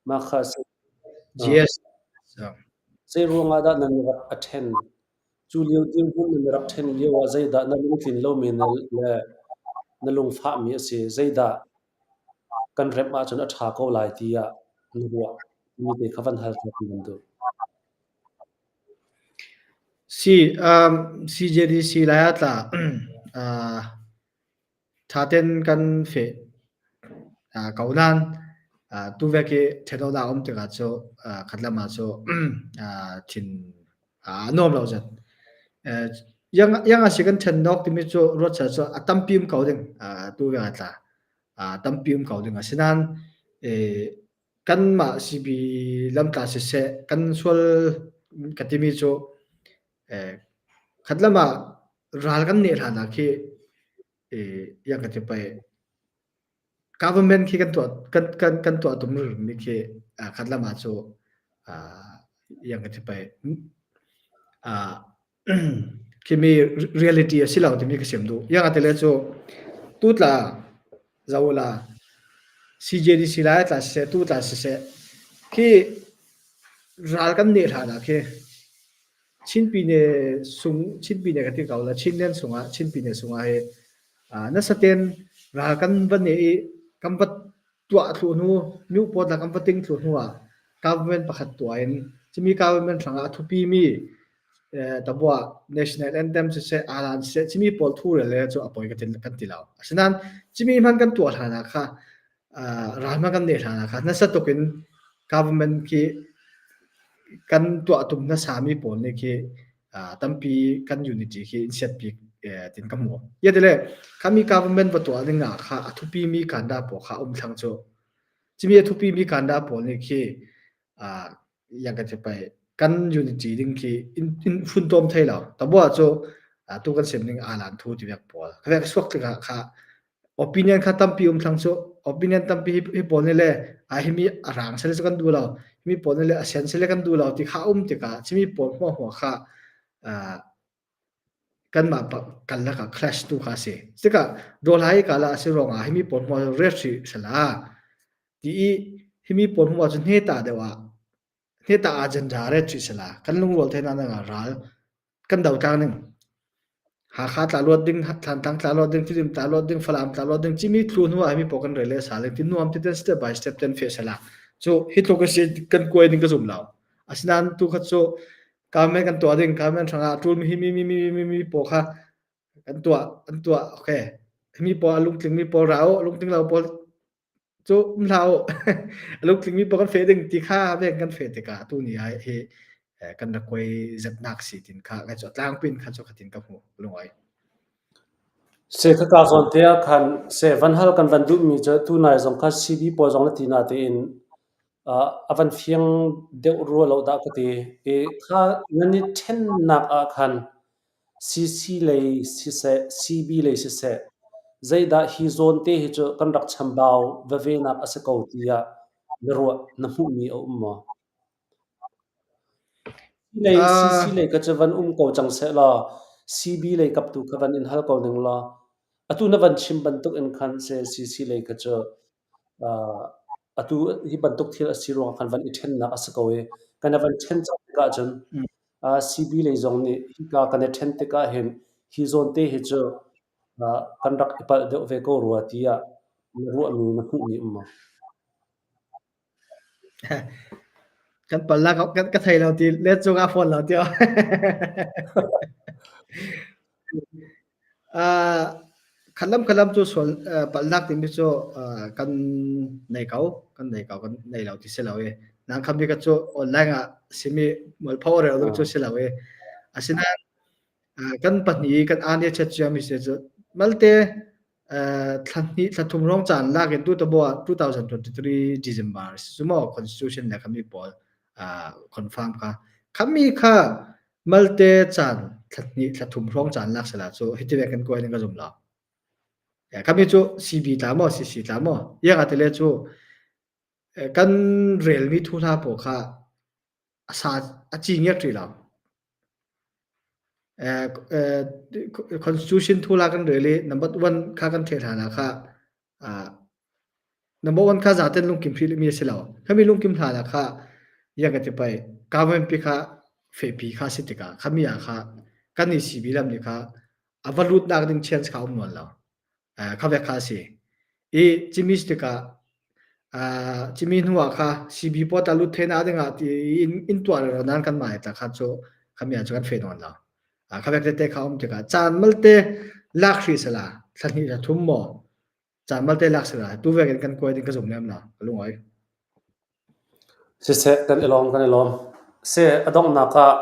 Mah kha a si.
GS.
Zei ruangah dah nan rak a ṭhen? Cu lio dirhmun nan rak ṭhen lio ah zeidah na lungtlin lomi le na lungfahmi a si? Zeidah kan remh ahcun a ṭha ko lai tiah na ruah? Timi te kha van hal ta kan duh.
Si, CJDC lai ah tla Ṭhatein kan feh ko nain tuvek i ṭhenawnak a um tikah cu khatlam ah cu thin a nuam lo zet. Iang a si kan ṭhen awk timi cu ruatser cu a tampi um ko ding tuvek ah tla tampi um ko ding. Asinain kanmah CB lamtla siseh kan sual ka timi cu khatlam ah ral kan neh hlan ah khi iang ka ti pei government khi kan tuah kan kan kan tuah tum mi khi khatlam ah cu iang ka ti pei khimi reality a si lo timi ka sim duh. Iang ate le cu tutla zola CJDC lai tla siseh tu tla siseh khi ral kan neh hlan ah khi Chin Pine sung Chin Pine ka ti ko la Chinland sungah Chin Pine sungah hi nasa ten ral kan va ne i kan va tuah thlu hnu myu pawt la kan va ting thlu hnu ah government pakhat tuah in cimi government hrangah a thupi mi tabua national anthem siseh alan siseh cimi pawl thu rel le cu a poi ka ti kan ti lo asinain cimi hman kan tuah hlan ah kha. Ral hmanh kan neih hlan ah khan nasa tuk in government khi kan tuah tum hmasa mi pawl nih khi tampi kan unity khi in siat bik tin ka hmu. Ia tile khami government va tuah ding ah kha a thupi mi kanda pawl kha um thlang cu. Cimi a thupi mi kanda pawl nih khi yang kan pai kan unity ding khi in in funtom thei lo. Tabua cu tu kan sem ning alan thu ti vek pawl. Kha vek suak tikah kha Opinion kha tampi um thlang cu. Opinion tampi hi pawl nih le a himi a rang sele cu kan duh lo, himi pawl nih le a sen sele kan duh lo ti kha a um tikah cimi pawl hmuahhmuah kha kanmah kan lakah clash tu kha a si. Tikah dawlai kala a si ruangah himi pawl hmuah ret hrih sala ti i himi pawl hmuah cu hne ta deuh ah hne ta agenda ret hrih sala kan lungrual thenak ding ah ral kan do tlang ning. Hakha tla luat ding, Thantlang tla luat ding, Tidim tla luat ding, Falam tla luat ding, cimi thlu hnu ah mi pawl kan rel le sa ling ti nuam ti ten step by step ten fe sala. Cu hi tluk a si kan kuai ding ka zum lo. Asinain tu khat cu kamen kan tuah ding, kamen hrangah tul mi mi mi mi mi mi pawl kha kan tuah an tuah okay. Mi pawl a lungtling mi pawl ra u, lungtling lo pawl Cu um hlah u. A lungtlingmi paoh kan feh ding ti kha veng kan feh tikah tu ni ah hi kan rak kuai zetnak si tin kha kai cu tlangpin kha cu khatin ka hmu lungoi.
Se ka ka zawn te ah khan se van hal kan van duhmi cu tu nai zong kha CB pawl zong na ti na tein a van fiang deuh rua lo dah ka ti. I kha nan i ṭhennak ah khan CC lei siseh, CB lei siseh, zeidah hi zawn te hi cu kan rak chambau veve nak a si ko tiah na ruah, na hmuhmi a um maw? Lei, CC lei ka cu van um ko cang seh law, CB lei kap tu kha van in hal ko ning law, atu na van chim bantuk in khan se CC lei kha cu atu hi bantuk thil a si ruangah khan van i ṭhennak a si ko i kan i van ṭhen cang tikah cun CB lei zong nih hika kan i ṭhen tikah hin hi zawn te hi cu kan rak i palh deuh ve ko rua tiah na ruahmi na hmuhmi um maw?
Kan pal la kan ka thei lo ti let cung ah fawn lo ti. Khalam khalam cu sual palhnak timi cu kan nei ko, kan nei ko, kan nei lo ti si lo i. Nang kham bik cu online ah simi mualpho rel ding cu si lo i. Asinain kan pahnih kan aan i chat cia mi si cu malte thla hnih thla thum rong caan lak in tu tabo 2023 December si cu maw constitution le khami pawl confirm kha khami kha Malte caan thla hnih thla thum hrawng caan lak sala cu hiti ve kan kuai ning ka zum lo. Khami cu CB tla maw CC tla maw iang atile cu kan relmi thu hla pawl kha a sa a ci ngiat rih lo. Constitution thu la kan rel i number one kha kan theh hlan ah kha Number one kha zaten lungkim hrih mi a si lo. Khami lungkim hlan ah kha yang ka ti pai government pi kha fepi kha si tikah khami ah kha kan i CB lam nih kha a va lut nak ding chance kha um nawn lo. Kha vek kha a si. I cimi si tikah cimi hnu ah kha CB pot a lut the na ding ah ti in in tuah ro nan kan mai ta kha cu khami ah cu kan fe nawn lo. Kha vek tete kha um tikah caan malte lak hri sala thla hnih thla thum maw Caan malte lak si lai. Tu vek in kan kuai ding ka zum lem la. Ka lung oi.
Siseh, kan i lawm, kan i lawm. Se, a donghnak ah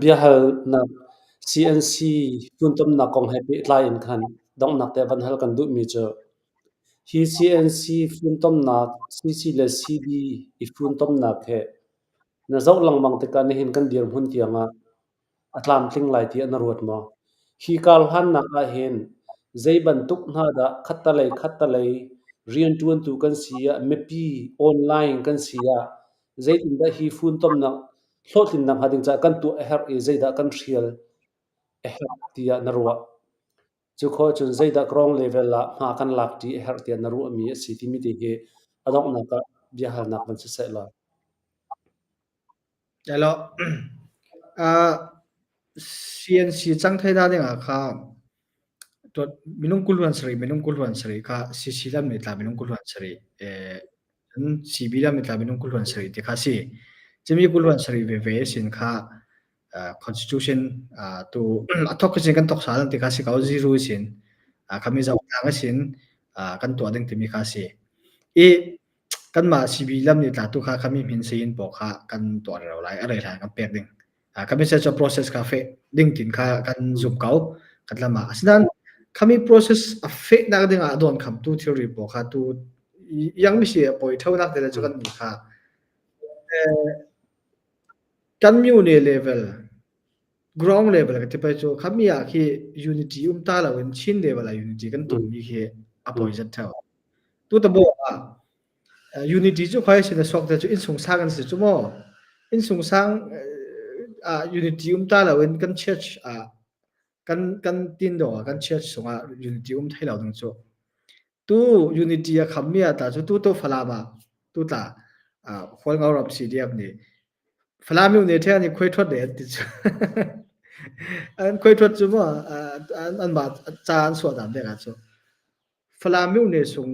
biahalnak CNC funtomnak kong he pehtlai in khan donghnak te van hal kan duhmi cu hi CNC funtomnak CC le CB i funtomnak he na zoh lengmang tikah nihin kan dirhmun tiangah A tlamtling lai tiah na ruat maw? Hi karhlannak ahhin zei bantuk hna dah khattalei khattalei rianṭuantu kan si ah, mipi online kan si ah zeitindah hi funtomnak hlawhtlinnak hnga ding caah kan tuah a herh i zeidah kan hrial a herh tiah na ruah? Cu khawh cun zeidah ground level ah hma kan lakṭi a herh tiah na ruahmi a si timi te hi a donghnak ah biahalnak van si seh law.
Hello. CNC cang thei da ding ah kha minung kul huan sarih minung kul huan sarih kha CC lam nih tla minung kul huan sarih CB lam nih tla minung kul huan sarih ti kha si. Cimi kul huan sarih veve sin kha constitution tu a thok sin kan thok sal ti kha si ko zero sin khami zau tlang sin kan tuah ding timi kha si. I kanmah CB lam nih tla tu kha khami hmin sein pawl kha kan tuah rero lai a rei hlan kan pek ding. Khami se cu process kha feh ding tin kha kan zum ko kan lam ah. Asinain khami process a feh nak ding ah dawn khamtu thilri pawl kha tu yang mi si a poi tho nak te le cu kan ni kha kan mune level ground level ka ti pai cu khami ah khi unity um ta lo in Chin level ah unity kan tum mi khi a poi zat theo. Tu ta bo ah unity cu khoi sin a suak te cu innsung sang an si cu maw? Innsung sang ah unity um ta lo in kan church ah kan kan tin dawng ah kan church sungah unity um thai lo ding cu. Tu unity a kham mi ah ta cu tu to Falam ah tu tla Hualngo ram CDF nih Falam nih the an i khuai thuat le an ti cu. An khuai thuat cu maw an mah ca an suah dan dek ah cu. Falam myo sung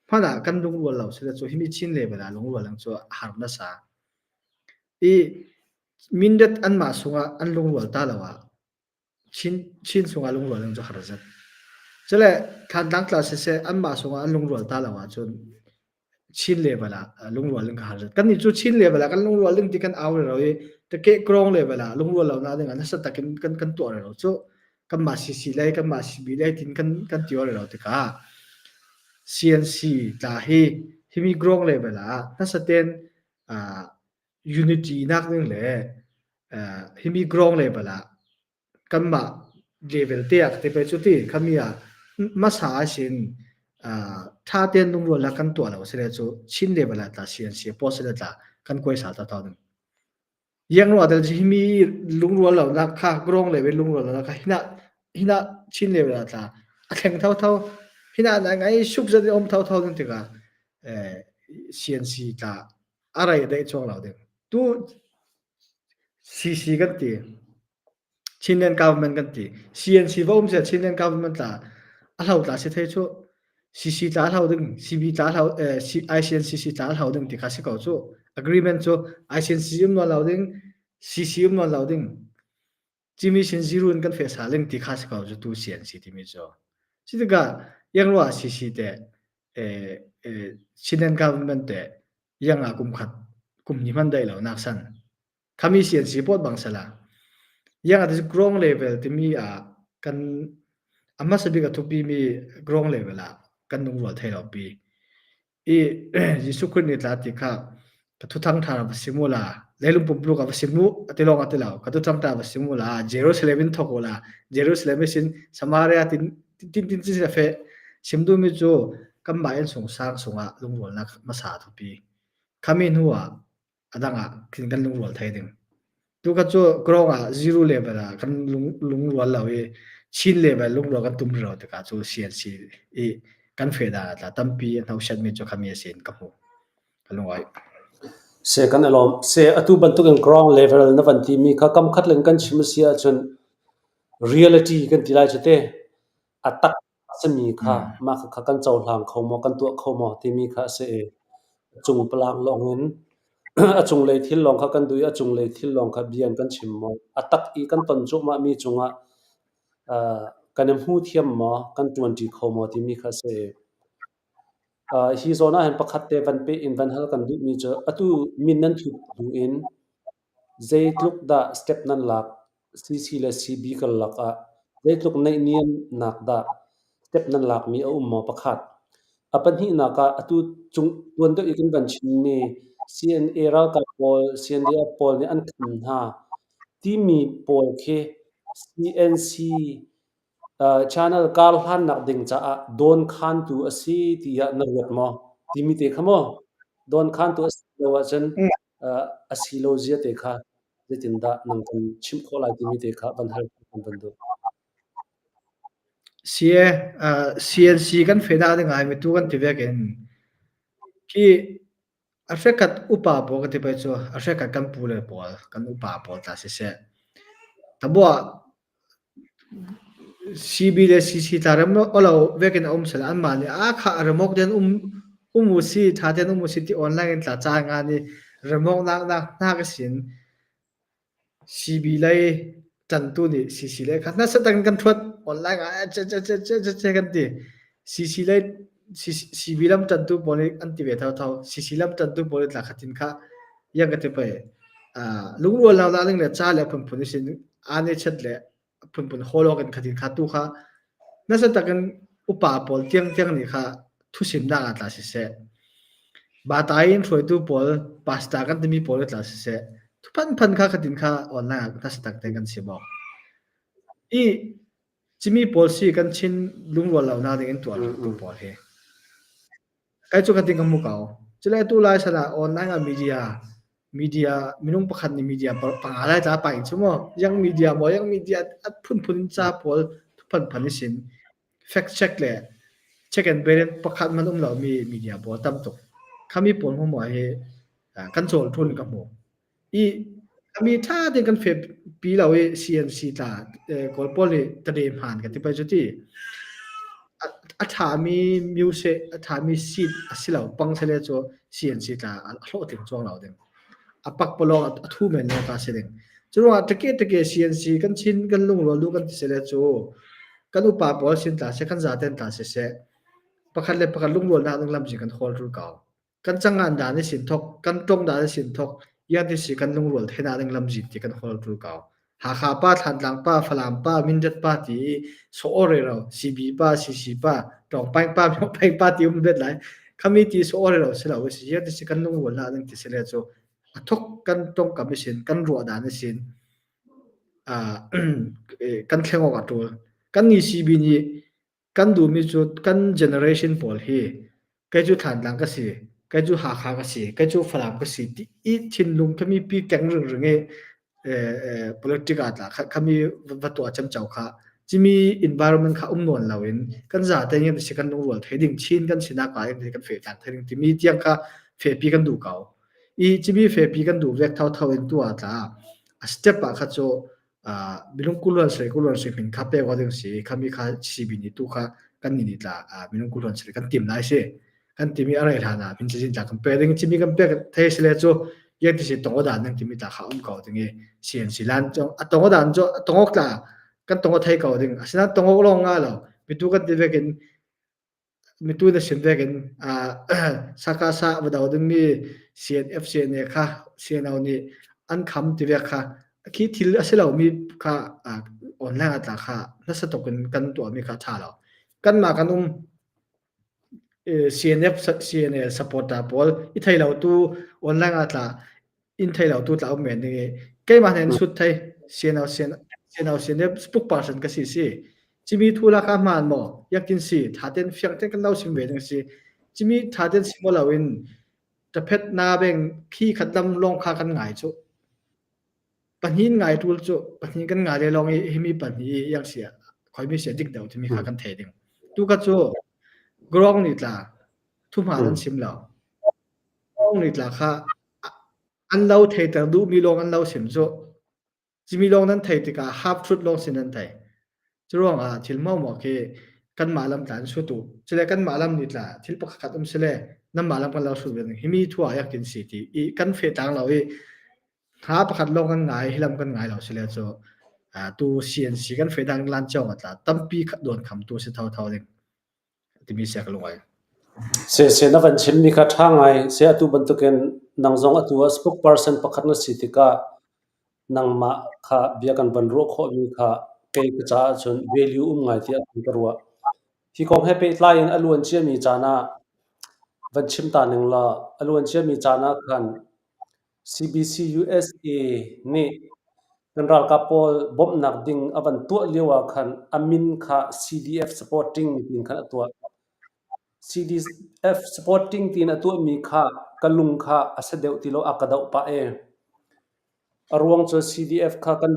hmanh ah kan lungrual lo sile cu himi Chin level ah lungrual ang cu a har nasa. I Mindat anmah sungah an lungrual ta lo ah Chin, Chin sungah lungrual ang cu har zat. Cule Thantlang tla siseh anmah sungah an lungrual ta lo ahcun Chin level ah lungrual ding ka har zat. Kannih cu Chin level ah kan lungrual ding ti kan au rero i takeh krong level ah lungrual lo na ding ah nasa takin kan kan tuah rero cu kanmah CC lei kanmah CB lei tin kan kan ti rero tikah CNC tla hi himi grong level ah nasa ten unity nak ding le himi grong level ah kanmah level te ah te pe cu ti khami ah hmasa sin tha ten lungrual la kan tuah lo sile cu Chin level ah tla CNC post le tla kan kuai sal ta ta ding yang ro adal himi lungrual lo nak kha grong level lungrual lo nak kha hina hina Chin level ah tla a thleng tho tho hina na ngai suk zat om tho tho ding tikah CNC tla a rai dei chuang lo ding tu CC kan ti. Chinland government kan ti. CNC va um seh Chinland government tla a hlo tla si thei cu. CC tla a hlo ding, CB tla a hlo, eh, ICNCC tla a hlo ding ti kha si ko cu. Agreement cu ICNCC um nawn lo ding, CC um nawn lo ding. Cimi sin zero in kan fe sa ling ti kha si ko cu tu CNC timi cu. Si tikah yang ruah CC te eh, eh, Chinland government te yang ah kum khat kum ni hman dai lo nak san khami CNC pot bang sala yang ah ground level timi ah kan a hmasa bik a thupi mi ground level ah kan lungrual thei lo pi i Jesuh Christ nih tla ti kha ka thuthang tha va simu la leilung pumpluk va simu ati long ati lo ka thuthang tha va simu la Jerusalem in thok la Jerusalem sin Samaria tin tin tin tin fe sim du mi chu kan mah in sung sang sungah lungrualnak hmasa thupi. Khami hnu ah a dang ah khin kan lungrual thai ding. Tu ka cu grong ah zero level ah kan lungrual lo i Chin level lungrual kan tum ro tikah cu CNC i kan fe da tla tampi a hno mi cu khami a sin ka hmu. Ka lungai.
Se kan alom se atu bantukin ground level na van ti mi kha kam khat len kan chim si ahcun reality kan ti lai chu te a tak a simi kha mah khakha kan cohlang kho maw, kan tuah kho maw timi kha a si i a cung palang lawngin a cunglei thil lawng kha kan duh i a cunglei thil lawng kha bia in kan chim maw? A tak i kan ton cuahmahmi cungah kan i hmu thiam maw, kan ṭuanṭi kho maw timi kha a si i hi zawn ah hin pakhat te van peh in van hal kan duhmi cu atu min nan thut hnu in Zeitluk dah step nan lak? CC le CB karlak ah zeitluk naihniamnak dah step nan lakmi a um maw? Pakhat. A pahnihnak ah atu cung tuan deuh i kan van chimmi CNA ralkap pawl, CNDF pawl nih an kham hna timi pawl khi CNC Channel kar hlannak ding caah dawnkhantu a si tiah na ruat maw? Timi te kha maw? Dawnkhantu a si lo ahcun a si lo zia te kha zeitindah nang kan chimh khawh lai timi te kha van hal kan van duh.
Sie, CNC kan fe dah ding ai mitu kan ti vek in khi a hrekhat upa pawl ka ti pai cu a hrekhat kan pu le pawl kan upa pawl ta siseh tabua CB le CC tla rem olo vekin a um sel anmah nih a kha remok den um um u si tha ten um u si ti online in tla ca nga ni remok nak nak hna ka sin CB lei ṭantu nih CC lei kha nasa takin kan thuat online ah che che che che che che kan ti CC lei CB lam ṭantu pawl nih an ti ve thotho. CC lam ṭantu pawl nih tla khatin kha yang ka ti pei. Lungrual lo ning le ca le phunphun sin aa chet le phunphun hawlawk in khatin kha tu kha nasa takin upa pawl tiangtiang nih kha thusimnak ah tla siseh. Bata in hruaitu pawl pastor kan timi pawl tla siseh. Thu phanphan kha khatin kha online ah nasa tak te kan si bawk. I cimi pawl si kan Chin lungrual lo na ding in tuar tu pawl hi. Kai cu khatin ka hmu ko. Cule tu lai san ah online ah media media minung pakhat nih media panga lai tla pa in chu mo yang media mo yang media at phunphun in ca pawl phanphan i sin fact check le check and balance pakhat man um lo mi media pawl tam tuk khami pawl mo mo hi kan chawl thun ka hmu I mi ṭha tein kan fehpi lo i CNC tla Kawl pawl nih tade hmaan kan ti pei cu ti. A ṭhami music, a ṭhami seat a si lo pang sele cu CNC tla a hlawhtling cuang lo ding. A pakpalawng a thu men lawng ta si ding. Cu ruangah teke teke CNC kan chin kan lungrual duh kan ti sele cu kan upa pawl sin tla seh kan zaten tla siseh pakhat le pakhat lungrualnak ding lamzing kan hawl tul ko. Kan cangan dan i sin thok, kan ṭong dan i sin thok, iatisi kan lungrual thenak ding lamzin ti kan hawl ṭul ko. Hakha pa, Thlantlang pa, Falam pa, Mindat pa ti i sawh rero, CB pa, CC pa, Tawngpaing pa, Myongpaing pa ti um bet lai. Khami ti sawh rero si lo si iatisi kan lungrual nak ding ti si le cu a thok kan tongkam i sin, kan ruah dan i sin, kan thleng awk a ṭul. Kan ni CB nih Kan duhmi cu kan generation pawl hi kei cu Thantlang ka si, kei cu Hakha ka si, kei cu Falam ka si ti i thinlung khami pi keng ringring i politic ah tla khami va tuah cemco kha cimi environment kha um nawn loin kan zate in si kan lungrual thei ding Chin kan sinak ah in kan fehtlak thei ding timi tiang kha fehpi kan duh ko. I cimi fehpi kan duh vek thotho in tu ah tla a step ah kha cu minung kuluan sari kuluan sari min kha pek ding si khami kha CB nih tu kha kan ni tla minung kuluan sari kan tim lai si kan timi a rei hlan ah min cazin tla kan pe ding chimi kan pek thei sile cu yen ti si tong dan ding timi tla kha um ko ding i CNC lan cu a tong dan cu tongok tla kan tong thei ko ding asina tongok long nga lo mitu kan ti vekin Mitu na sim vekin sakasa va do dingmi CNF CNA kha CNO nih an kham ti vek kha khi thil a si lomi kha online ah tla kha nasa tuk in kan tuahmi kha ṭha lo. Kanmah kan um CNF CNA supporter pawl i thei lo tu online ah tla in thei lo tu tla um men ding i keimah nen sut thei CNO CNO CNF spokesperson ka si si cimi thu la ka hmaan maw yakin si tha ten fiang ten kan lo sim ve ding si cimi tha ten sim lo in taphet na beng khi khat lam long kha kan ngai chu pahnin ngai tul chu pahnin kan ngai le long i himi pahnih yang sia khoi mi sia dik deuh timi kha kan thei ding tu ka chu grong ni tla thu hma an sim lo Grong ni tla kha an lo theiter duhmi lawng an lo sim cu. Cimi lawng nan thei tikah half truth lawng sin nan thei. Curuangah thil maw khi kanmah lam tla an sut u. Cule kanmah lam nih tla thil pakhat um sile nanmah lam kan lo sut ve himi thu ah yak tin si ti i kan fe tlang lo i hna pakhat lawng kan ngai hi lam kan ngai lo sile cu tu CNC kan fe dang lan chong atla tampi don kham tu si tho tho ding. timi sia ka lung ai.
Se na van chimmi kha ṭha ngai. Se atu bantukin nang zong atu ah spokesperson pakhat na si tikah nangmah kha bia kan van ruah khawhmi kha kei ka caah cun value um ngai tiah ka ruah. Hi kong he pehtlai in a luan ciami caan ah van chim ta ning law a luan ciami caan ah khan CBC USA nih kan ralkap pawl bawmhnak ding a van tuah lio ah khan a min kha CDF supporting tiin khan a tuah. CDF supporting tiin a tuahmi kha ka lung kha a si deuh ti lo a ka doh pah ee. A ruang cu CDF kha kan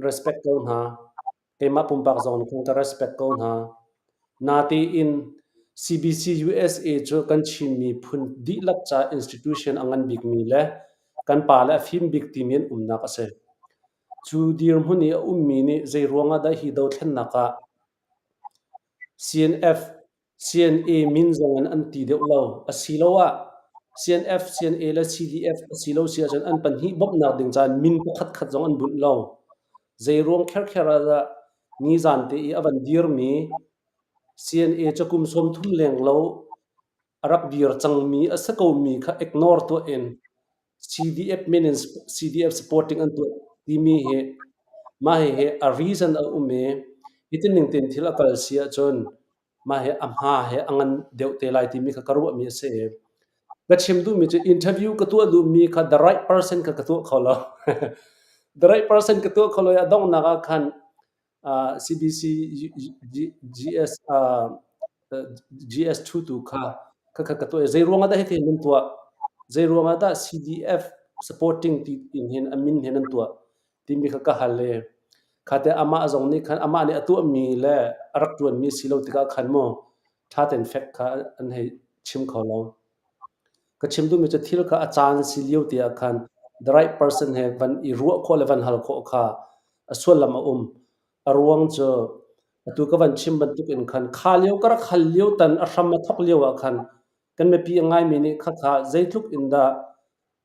respect ko hna. Keimah pumpak zong nih khan ka respect ko hna. Natein CBC USA cu kan Chin miphun dihlak ca institution a ngan bikmi le kan pale a fim bik timi an umnak a si. Cu dirhmun i a ummi nih zei ruangah dah hi dothlennak ah CNF CNA min zong in an ti deuh lo. Asiloah CNF, CNA le CDF a si lo si ahcun an pahnih bawmhnak ding caah min pakhat khat zong an bunh lo. Zei ruang kherkher ah dah nizan te i a van dirmi. CNA cu kum 30 leng lo a rak dir cangmi a si komi kha ignore tuah in CDF min in CDF supporting an tuah timi hi mah hihi a reason a um i hitin ning tein thil a kal si ahcun mah hi a hma he a ngan deuh te lai timi kha ka ruahmi a si i ka chim duhmi cu interview ka tuah duhmi kha the right person kha ka tuah kho lo. The right person ka tuah kho lo i a donghnak ah khan CBC GS GS2 tu kha kha ka tuah i zei ruangah dah hitihin nan tuah? Zei ruangah dah CDF supporting ti in hin a min he nan tuah timi kha ka hal i khate amah zong nih khan amah nih a tuahmi le a rak ṭuanmi si lo tikah khan mu ṭha tein fek kha an hei chim kho lo. Ka chim duhmi cu thil kha a caan si lio te ah khan the right person he van i ruah khawh le van hal khawh kha a sullam a um. A ruang cu atu ka van chim bantuk in khan kha lio ka rak hal lio tan a hram a thawk lio ah khan kan mipi a ngaimi nih khakha zeitluk in dah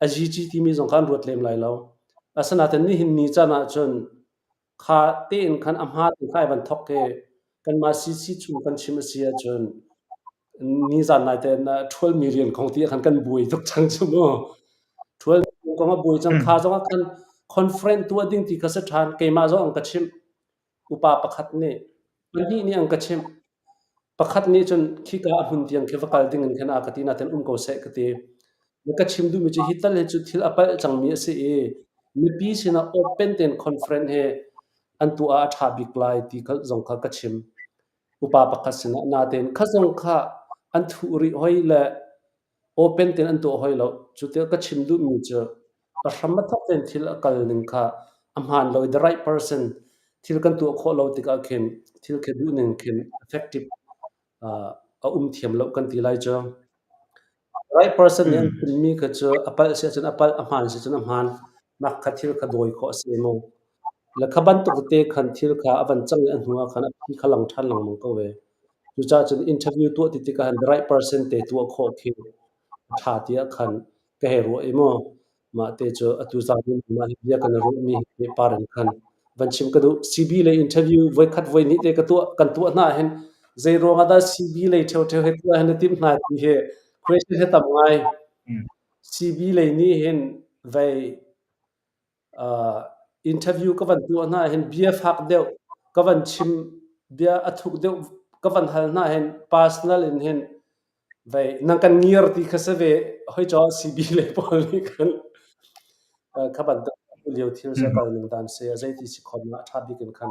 a zici timi zong kha an ruat lem lai lo. Asinain nihin ni caan ah cun Kha tein khan a hma te kha ai van thawk i kanmah CC chung kan chim a si ahcun nizan nai te na ṭhualmi rian kong ti ah khan kan buai tuk cang cu mu. Ṭhual kong a buai cang kha zong ah khan conference tuah ding ti kha si ṭhan. Keimah zong an ka chimh. Upa pakhat nih pahnih nih an ka chimh. Pakhat nih cun khika a hmun tiang khi va kal ding in khan a ka ti nain um ko seh ka ti. Na ka chim duhmi cu hi tal hi cu thil a palh cangmi a si i mipi sinah open tein conference hi an tuah ah a ṭha bik lai ti kha zong kha ka chim. Upa pakhat sinah natein kha zong kha an thuh rih hoi le open tein an tuah hoi lo. Cu tikah ka chim duhmi cu a hram a thawk tein thil a kal ning kha a hmaan lo i the right person thil kan tuah khawh lo tikah khin thil khi duh ning khin effective a um thiam lo kan ti lai cu. Right person nih an chimmi kha cu a palh si ahcun a palh, a hmaan si ahcun a hmaan. Mah kha thil kha dawi khawh a si mu. Le kha bantuk tete khan thil kha a van cang i a hnu ah khan a phi kha lang ṭhan lengmang ko ve. Cucaah cun interview tuah ti tikah the right person te tuah khawh khi a ṭha tiah khan ka hei ruah i mu. Mah te cu atu zan in mah hi bia kan i ruahmi pehpar in khan van chim ka duh. CB lei interview voikhat voihnih te ka tuah kan tuah hna hin zei ruang ah dah CB lei ṭheoṭheo he tuah hin na timh hna ti hi question hi tam ngai. CB lei nih hin vei interview ka van tuah hna hin bia fak deuh ka van chim bia a thuk deuh ka van hal hna hin personal in hin vei nang kan ngiar ti kha si ve hoi caw CB le pawl nih khan kha bantuk lio thil se kal ning dan se zeiti si khom a tha bik in khan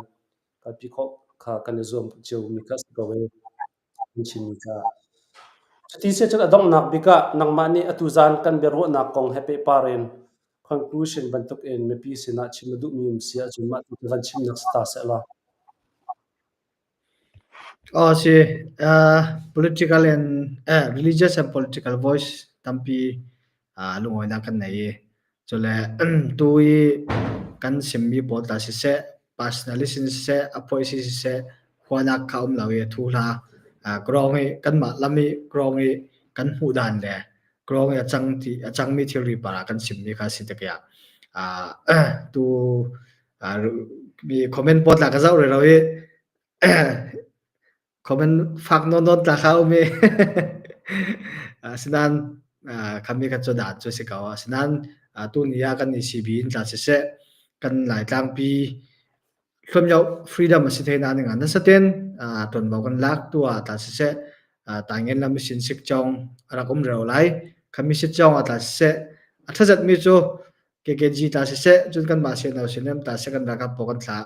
kalpi khawh kha kan i zuam cio mi kha si ko e an chimmi kha. Cuti si cun a donghnak bik ah nangmah nih atu zan kan biaruahnak kong he pehpar in conclusion bantuk in mipi sinah chim na duhmi um si ahcun mah tu van chimnak si ta seh law.
Oh si political and religious and political voice tampi lungawinak kan nei i cule tu i kan simmi pawl tla siseh personalist in siseh a phoih si siseh huanak kha um lo i thu hla grong i kanmah lam i grong i kan hmuh dan le grong i a cang ti a cangmi thilri para kan simmi kha si tikah tu mi comment pawl tla ka zoh rih lo i Comment fak nawnnawn tla kha um i asinain khami kha cu dan cu si ko. Asinain tuni ah kan i CB in tla siseh kan Laitlangpi hluamyo freedom a si thei na ning ah nasaten ṭuanvo kan lak tu ah tla siseh taingen lam sin sikcawng a rak um reo lai. Khami sikcawng ah tla siseh a ṭhazatmi cu KKG tla siseh cun kanmah CNO sinem tla seh kan ralkap pawl kan thlah.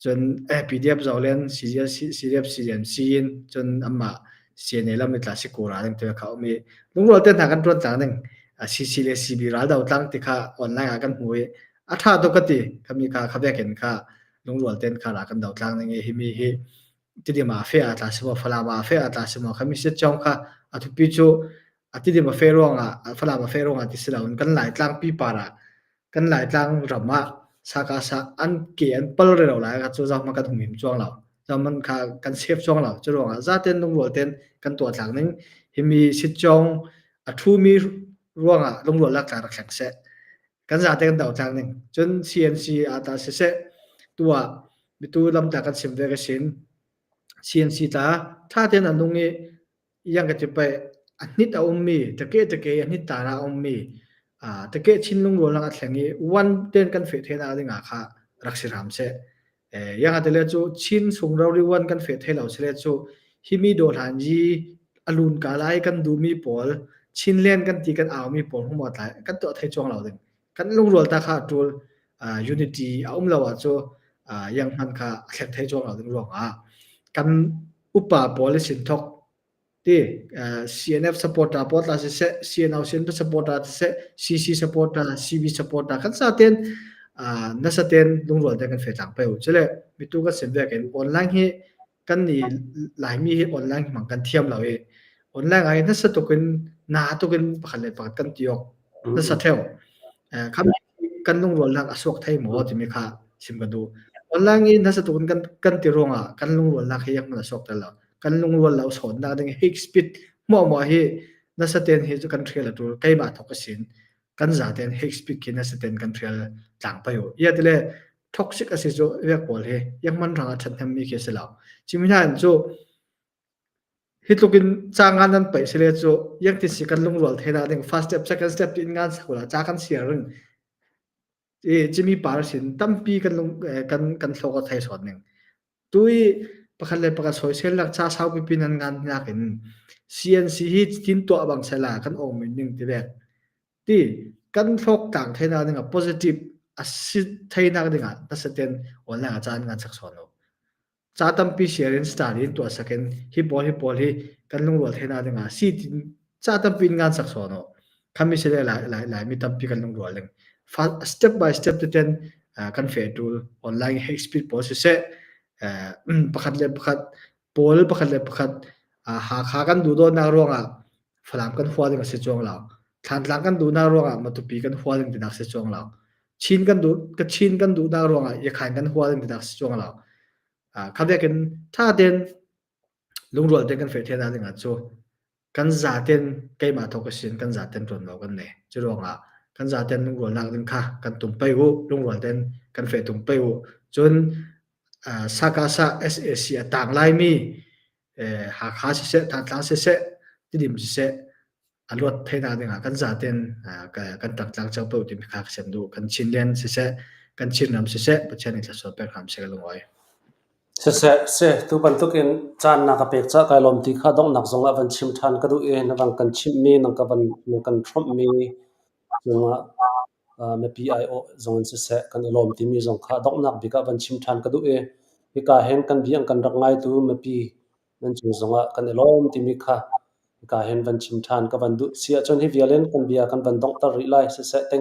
Cun PDF zohlen CDF CMC in cun anmah CNA lam i tla si kura ding tu kha um i lungrual te hna kan ṭuan tlang ding CC le CB ral do tlang ti kha online ah kan hmu i a ṭha tuk ka ti khami kha kha vekin kha lungrual ten kha ra kan do tlang ding i himi hi tidim ah fe ah tla si maw Falam ah fe ah tla si maw khami sit chong kha a thupi cu a tidim a fe ruangah Falam a fe ruangah ti si loin kan Laitlang pipa ah kan Laitlang ram ah saka sa an ke an pal re lo lai kha cu zau kan humhim chuang lo zaman kha kan save chuang lo cu ruangah zaten lungrual ten kan tuah tlak ning himi sitchong a thumi ruangah lungrual lak tla rak thleng seh kan zate kan do tlang ning cun CNC ata siseh tuah mitu lam ta kan sim ve ka sin. CNC tla ṭha tein a nung i iang ka ti pei a hnit a ummi ṭake ṭake a hnit tar ah a ummi ṭake chinlung rualnak a thleng i one ten kan feh thei nak ding ah kha rak si hram seh. Iang a tile cu Chin chung rori one kan feh thei lo sile cu himi dawhlan yi a lun ka lai kan duhmi pawl Chinland kan ti kan aumi pawl hmu tlai kan tuah thei chuang lo ding. Kan lungrual ta kha ṭul unity a um lo ah cu yang hman kha a thlek thei chuang lo ding ruangah kan upa pawl i sin thok ti CNF supporter pawl tla siseh CNO CNP supporter siseh CC supporter CB supporter kan sa ten nasa ten lungrual te kan fe tlang pe u chile mitu kan sim ve ken online hi kan ni Laimi hi online hmang kan thiam lo i online ah hin nasa tukin na tukin pakhat le pakhat kan ti awk nasa theo. Kham kan lungrualnak a suak thei maw timi kha chim ka duh. Online i nasa tukin kan kan ti ruangah kan lungrualnak hi hman a suak tel lo. Kan lungrual lo sawnnak ding hate speech muahmuah hi nasa ten hi cu kan ṭhial a ṭul. Keimah thok ka sin. Kan zaten hate speech khi nasa ten kan ṭhial tlang pai u. Ia tile toxic a si cu vek pawl hi iangman rang a ṭhathnemmi khi a si lo. Cimi hna in cu hi tluk in ca ngan nan paih sile cu iangtin si kan lungrual the na ding first step second step tiin ngan sak la ca kan siar ring i cimi par sin tampi kan lung kan kan hlawk a thei sawn ning tu i pakhat le pakhat soisel lak cha sau pipi nan ngan nakin CNC hi tin tuah bang sela kan ong min ning ti vek Ti kan hlawk tlang theinak dingah positive a si theinak dingah nasaten online ah caan ngan sak sawn u. Ca tampi share in star in tuah sak in hi pawl hi pawl hi kan lungrual theinak dingah si tin ca tampi in ngan sak sawn u. Khami sile lai lai lai mi tampi kan lungrual ding. Step by step teten kan fe tul online hate speech pawl siseh pakhat le pakhat pawl pakhat le pakhat Hakha kan duhdawtnak ruangah Falam kan hua ding a si cuang lo. Thlantlang kan duhnak ruangah Matupi kan hua ding tinak si cuang lo. Chin kan duh ka Chin kan duhnak ruangah Yakhain kan hua ding tinak si cuang lo. Kha vekin tha tein lungrual tein kan feh thian ding ah cu kan zaten keimah thawk a sin kan zaten ṭuan lo kan nei. Cu ruangah kan zaten lungrualnak ding kha kan tum pei u, lungrual tein kan feh tum pei u. Cun Sakasa SAC a tang laimi Hakha siseh, Thantlang siseh, Tidim siseh, a luat theinak dingah kan zaten kan tangtlang cio ko timi kha ka sem duh. Kan Chinland siseh, kan Chinram siseh, Pathian nih thlasua pek hram seh ka lungawi.
Siseh, si, tu bantukin caan na ka pek caah kai lawm ti kha donghnak zong ah van chim ṭhan ka duh i na van kan chimhmi, na ka van na kan hrawmhmi cungah mipi aiawh zong in siseh kan i lawm timi zong kha donghnak bik ah van chim ṭhan ka duh i hika hin kan bia an kan rak ngaitu mipi nan cung zongah kan i lawm timi kha hika hin van chim ṭhan ka van duh. Si ahcun hi vial in kan bia kan van donghter rih lai. Siseh, thank you.